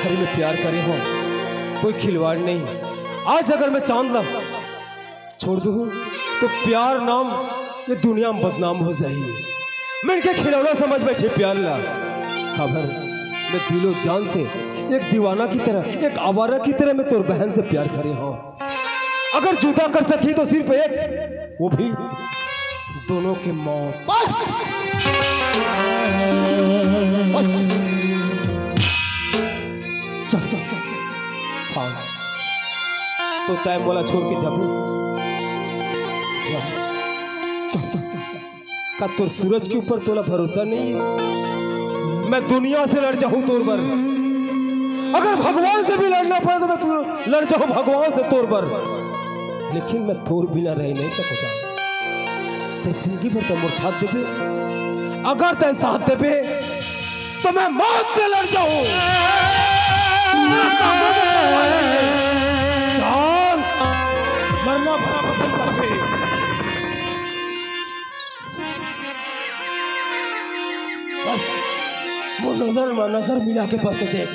हरी मैं प्यार करे हो, कोई खिलवाड़ नहीं। आज अगर मैं चांद ला छोड़ दूँ, तो प्यार नाम ये दुनिया में बदनाम हो जाही। मैं इनके खिलौना समझ बैठे प्यार ला। खबर मैं दिलो जान से एक दीवाना की तरह, एक आवारा की तरह मैं तोर बहन से प्यार करे हो। अगर जुदा कर सकी तो सिर्फ एक, वो भी दोनों के मौत। बस, बस। चल, चल, चल, चल। तो तय मोला छोड़ के जाबे? जा। चल, चल, चल। का तोर सूरज के ऊपर तोला भरोसा नहीं है? मैं दुनिया से लड़ जाऊं तोर बर, अगर भगवान से भी लड़ना पड़े तो मैं तू लड़ जाऊं भगवान से तोर बर, लेकिन मैं तोर बिना रह नहीं सकूं जान। तय जिंदगी भर तय मोर साथ देबे, अगर तय साथ देबे तो मैं मौत से लड़ जाऊं। मैं काबू में तो आ नहीं। जान मरना भरा पसंद करते। बस वो नजर में नजर मिला के बस देख।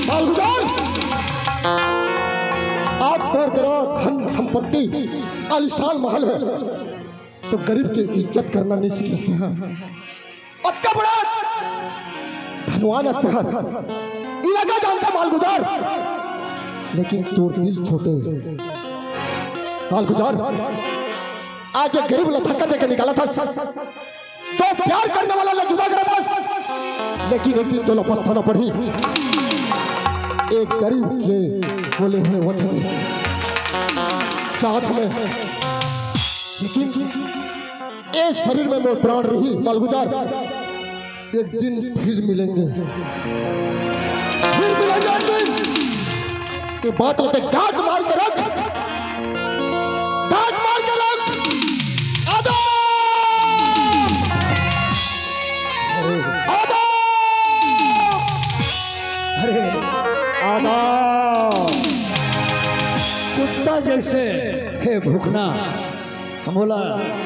मालगुजार, आप तोर करा धन संपत्ति, आलीशान महल है, तो गरीब के इज्जत करना नहीं सीखे हैं। अतका बड़ा धनवान अस तैं, इलाका जानता मालगुजार, लेकिन तोर दिल छोटे। मालगुजार, आज एक गरीब ला धक्का देके निकालत हस, दो प्यार करने वाला ला जुदा करत हस, लेकिन एक दिन तोला पछताना पड़ही। एक गरीब के बोले हुए वचन चाहत में, लेकिन ए शरीर में मोर प्राण रही, मालगुजार, एक दिन फिर मिलेंगे, फिर मिलेंगे एक दिन। ये बात ला तैं गांठ मार के रख, गांठ मार के रख। आदाब! आदाब! अरे, आदाब! कुत्ता जैसे हे भूखना, हमोला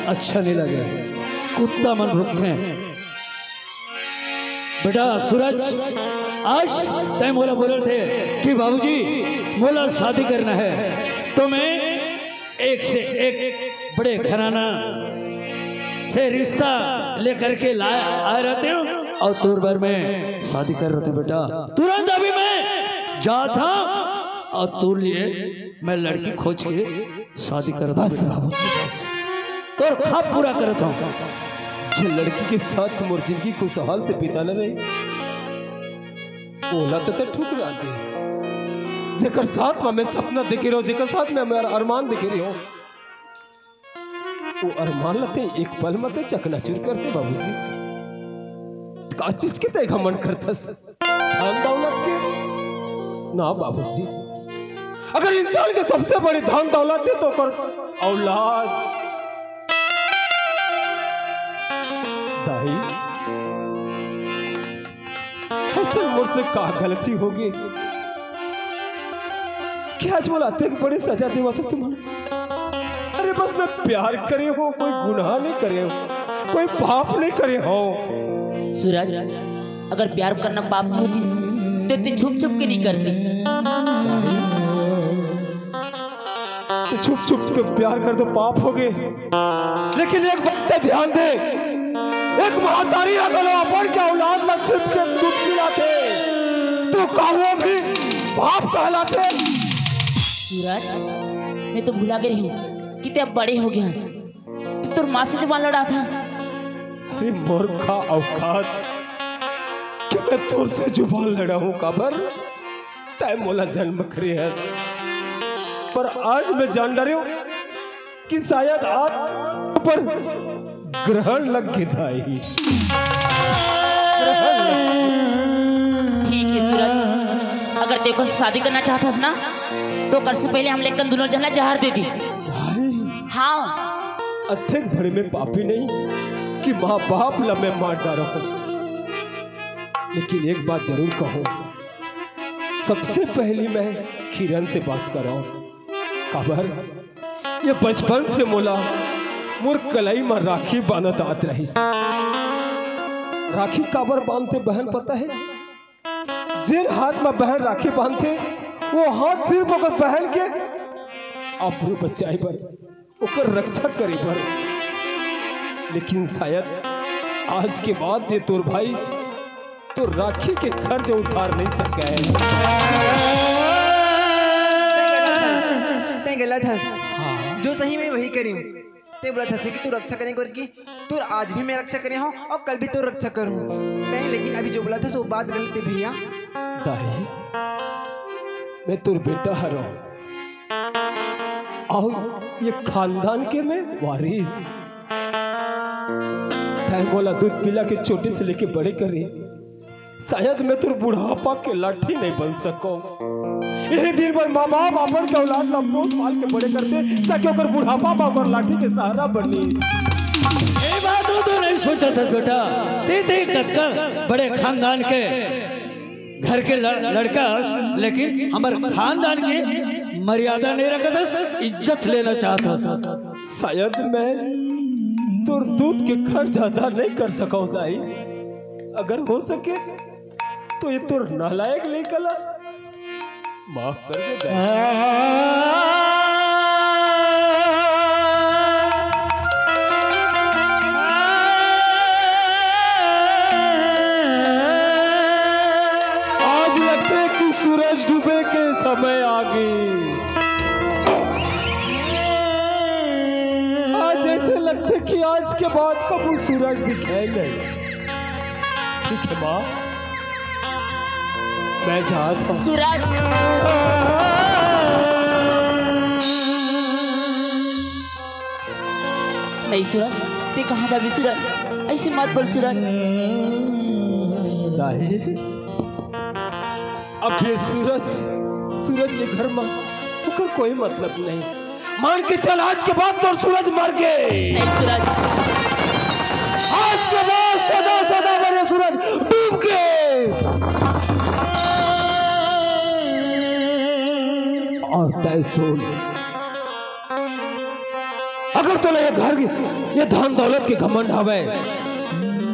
अच्छा नहीं लगे। कुत्ता मन भूखथे। बेटा सूरज, आज तैं मोला बोले थे कि बाबूजी, मोला शादी करना है, तो मैं एक से एक बड़े घराना से रिश्ता लेकर के ला आए रहते हूँ और तोर बर में शादी कर रहते हूँ। बेटा, तुरंत अभी मैं जाता हूँ और तोर लिए मैं लड़की खोज के शादी कर दूँ। बस बाबूजी, बस। तोर ख्वाब पूरा करत हूँ। जे लड़की के साथ मोर जिंदगी खुशहाल से बिताना रही, ओला तो तैं ठुकरा दे। जेकर साथ में मैं सपना देखे रहो, जेकर साथ में मैं अरमान देखे रहो, वो अरमान ला तैं एक पल में तैं चकनाचूर कर दे बाबूजी। का चीज के तैं घमंड करथस? धन दौलत के? ना बाबूजी, अगर इंसान के सबसे बड़ी धन दौलत है तो ओकर औलाद। दाई, असल मोर से का गलती होगे कि आज मोला अतेक बड़े सजा देवत हो तुमन? अरे बस मैं प्यार करे हो, कोई गुनाह नहीं करे हो, कोई पाप नहीं करे हो। सूरज, अगर प्यार करना पाप नहीं होती तो तैं छुप छुप के नहीं करती। तो छुप छुप के प्यार कर दो, पाप होगे। लेकिन एक बात पे ध्यान दे, एक महतारी अगर अपन के औलाद ला छिप के दूध पिलाथे, तो का वो भी पाप कहलाथे? सूरज, मैं तो भुला गे रही हूँ कि तैं अब बड़े होगे हस, तो तोर माँ से जुबान लड़ाथा। अरे मोर का औकात कि मैं तोर से जुबान लड़ाहूँ, काबर? तैं मोला जन्म करे हस, पर आज मैं जान डरे हूँ कि शायद आज पर ग्रहण लग गे दाई। ठीक है सूरज, अगर तैं ओकर से शादी करना चाहत हस ना, तो ओकर से पहले हमन ला दूनों झन ला जहर दे दे। भाई, हाँ। अतेक बड़े मैं पापी नहीं कि माँ बाप ला मैं मार डारहूँ, लेकिन एक बात जरूर कहूँ, सबसे पहली मैं किरण से बात करहूँ। काबर ये बचपन से मोला मोर कलाई म राखी बांधत आत रहिस। राखी काबर बांधथे बहन पता है? जेन हाथ म बहन राखी बांधथे, वो हाथ सिर्फ ओकर बहन के आबरू बचाए बर, ओकर रक्षा करे बर। लेकिन शायद आज के बाद ये तोर भाई तो राखी के खर्च उतार नहीं सके। तैं गलत हस। हाँ। जो सही में वही करी। तैं बोलत हस कि तू रक्षा करे करके, तोर आज भी मैं रक्षा करे हूँ और कल भी तोर रक्षा करूँ। तैं लेकिन अभी जो बोलत हस वो बात गलत है भैया। दाई, मैं तोर बेटा हरव। अउ ये खानदान के मैं वारिस। तैं मोला दूध पिला के छोटे से लेके बड़े करे। शायद मैं तोर बुढ़ापा के लाठी नहीं बन सकव। यही दिन भर माँ बाप अपन के औलाद ला पोस पाल के बड़े करथे, ताकि ओकर बुढ़ापा मा ओकर लाठी के सहारा बनी। ये बात तो नहीं सोचा था बेटा, तैं, तैं कतका बड़े खानदान के घर के ल-, लड़का हस, लेकिन हमर खानदान के मर्यादा नहीं रखत हस, इज्जत लेना चाहत हस। शायद मैं तोर दूध के खर्च अदा नहीं कर सकव दाई। अगर हो सके तो ये तोर नालायक लइका ला माफ कर दे दाई। आज लगथे कि सूरज डूबे के समय आ गे। आज ऐसे लगथे कि आज के बाद कभू सूरज दिखे नहीं। ठीक है माँ, मैं जात हूँ। सूरज। नहीं सूरज, तैं कहाँ जाबे सूरज? ऐसे मत बोल सूरज। नहीं, अब ये सूरज, सूरज के घर मा ओकर कोई मतलब नहीं। मान के चल, आज के बाद तोर सूरज मर गे। नहीं सूरज। आज के बाद सदा सदा बर ये सूरज डूब गे। और तैं सुन, अगर तोला ये घर, ये धन दौलत के घमंड हवय,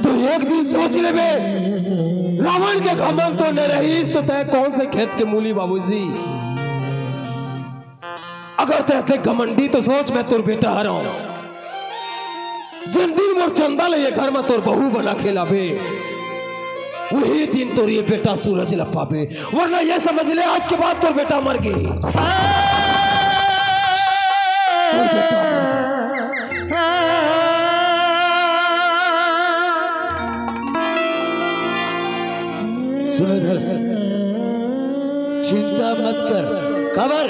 तो एक दिन सोच लेबे, रावण के घमंड तो न रहिस, तो तैं कौन से खेत के मूली बाबूजी? अगर तैं अतेक घमंडी तो सोच, मैं तोर बेटा हरव। जिन दिन मोर चंदा ले ये घर में तोर बहू बना के लाबे, वही दिन तोर ये बेटा सूरज ल पाबे, वरना ये समझ ले आज के बाद तोर बेटा मर गे। सूरज, चिंता मत कर। काबर?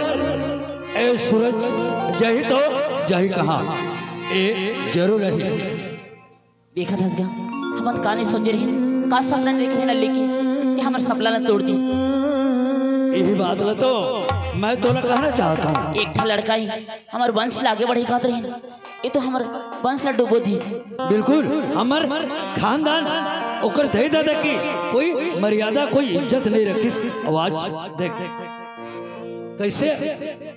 ए सूरज, जाही तो जाही कहाँ? ए जरूर रही। देखत हस गा, हमन का नहीं सोचे रहिन, का सपना देखे रहिन, लेकिन ये हमर सपना ला तोड़ दिस। यही बात ला तो मैं तोला कहना चाहत हूँ। एक ठा लड़का ही हमर वंश ला आगे बढ़े कहत रहिन, ये तो हमर वंश ला डुबो दिस। बिल्कुल, हमर खानदान, ओकर दाई दादा की कोई मर्यादा, कोई इज्जत नहीं रखिस। आवाज देख, कैसे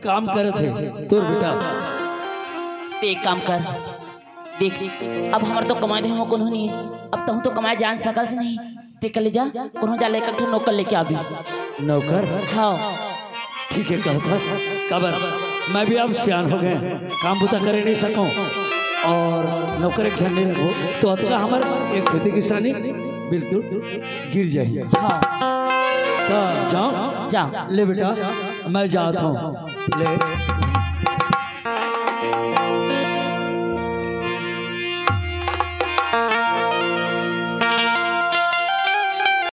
काम करत हे तोर बेटा। ते एक काम कर, देख, अब हमर तो कमाए धमाए कोनो नहीं, अब तहूँ तो कमाए जान सकस नहीं। ते कले जा, कोनो जा लेकर ठो नौकर लेके आबे। नौकर? हाँ। ठीक है कहत हस, काबर मैं भी अब सियान हो गए, काम बुता करे नहीं सकूं, और नौकर एक झन नहीं रखो तो अतका हमर एक खेती किसानी बिल्कुल गिर जाही। हाँ। तो जाओ। जा। ले बेटा, मैं जात हूँ। ले।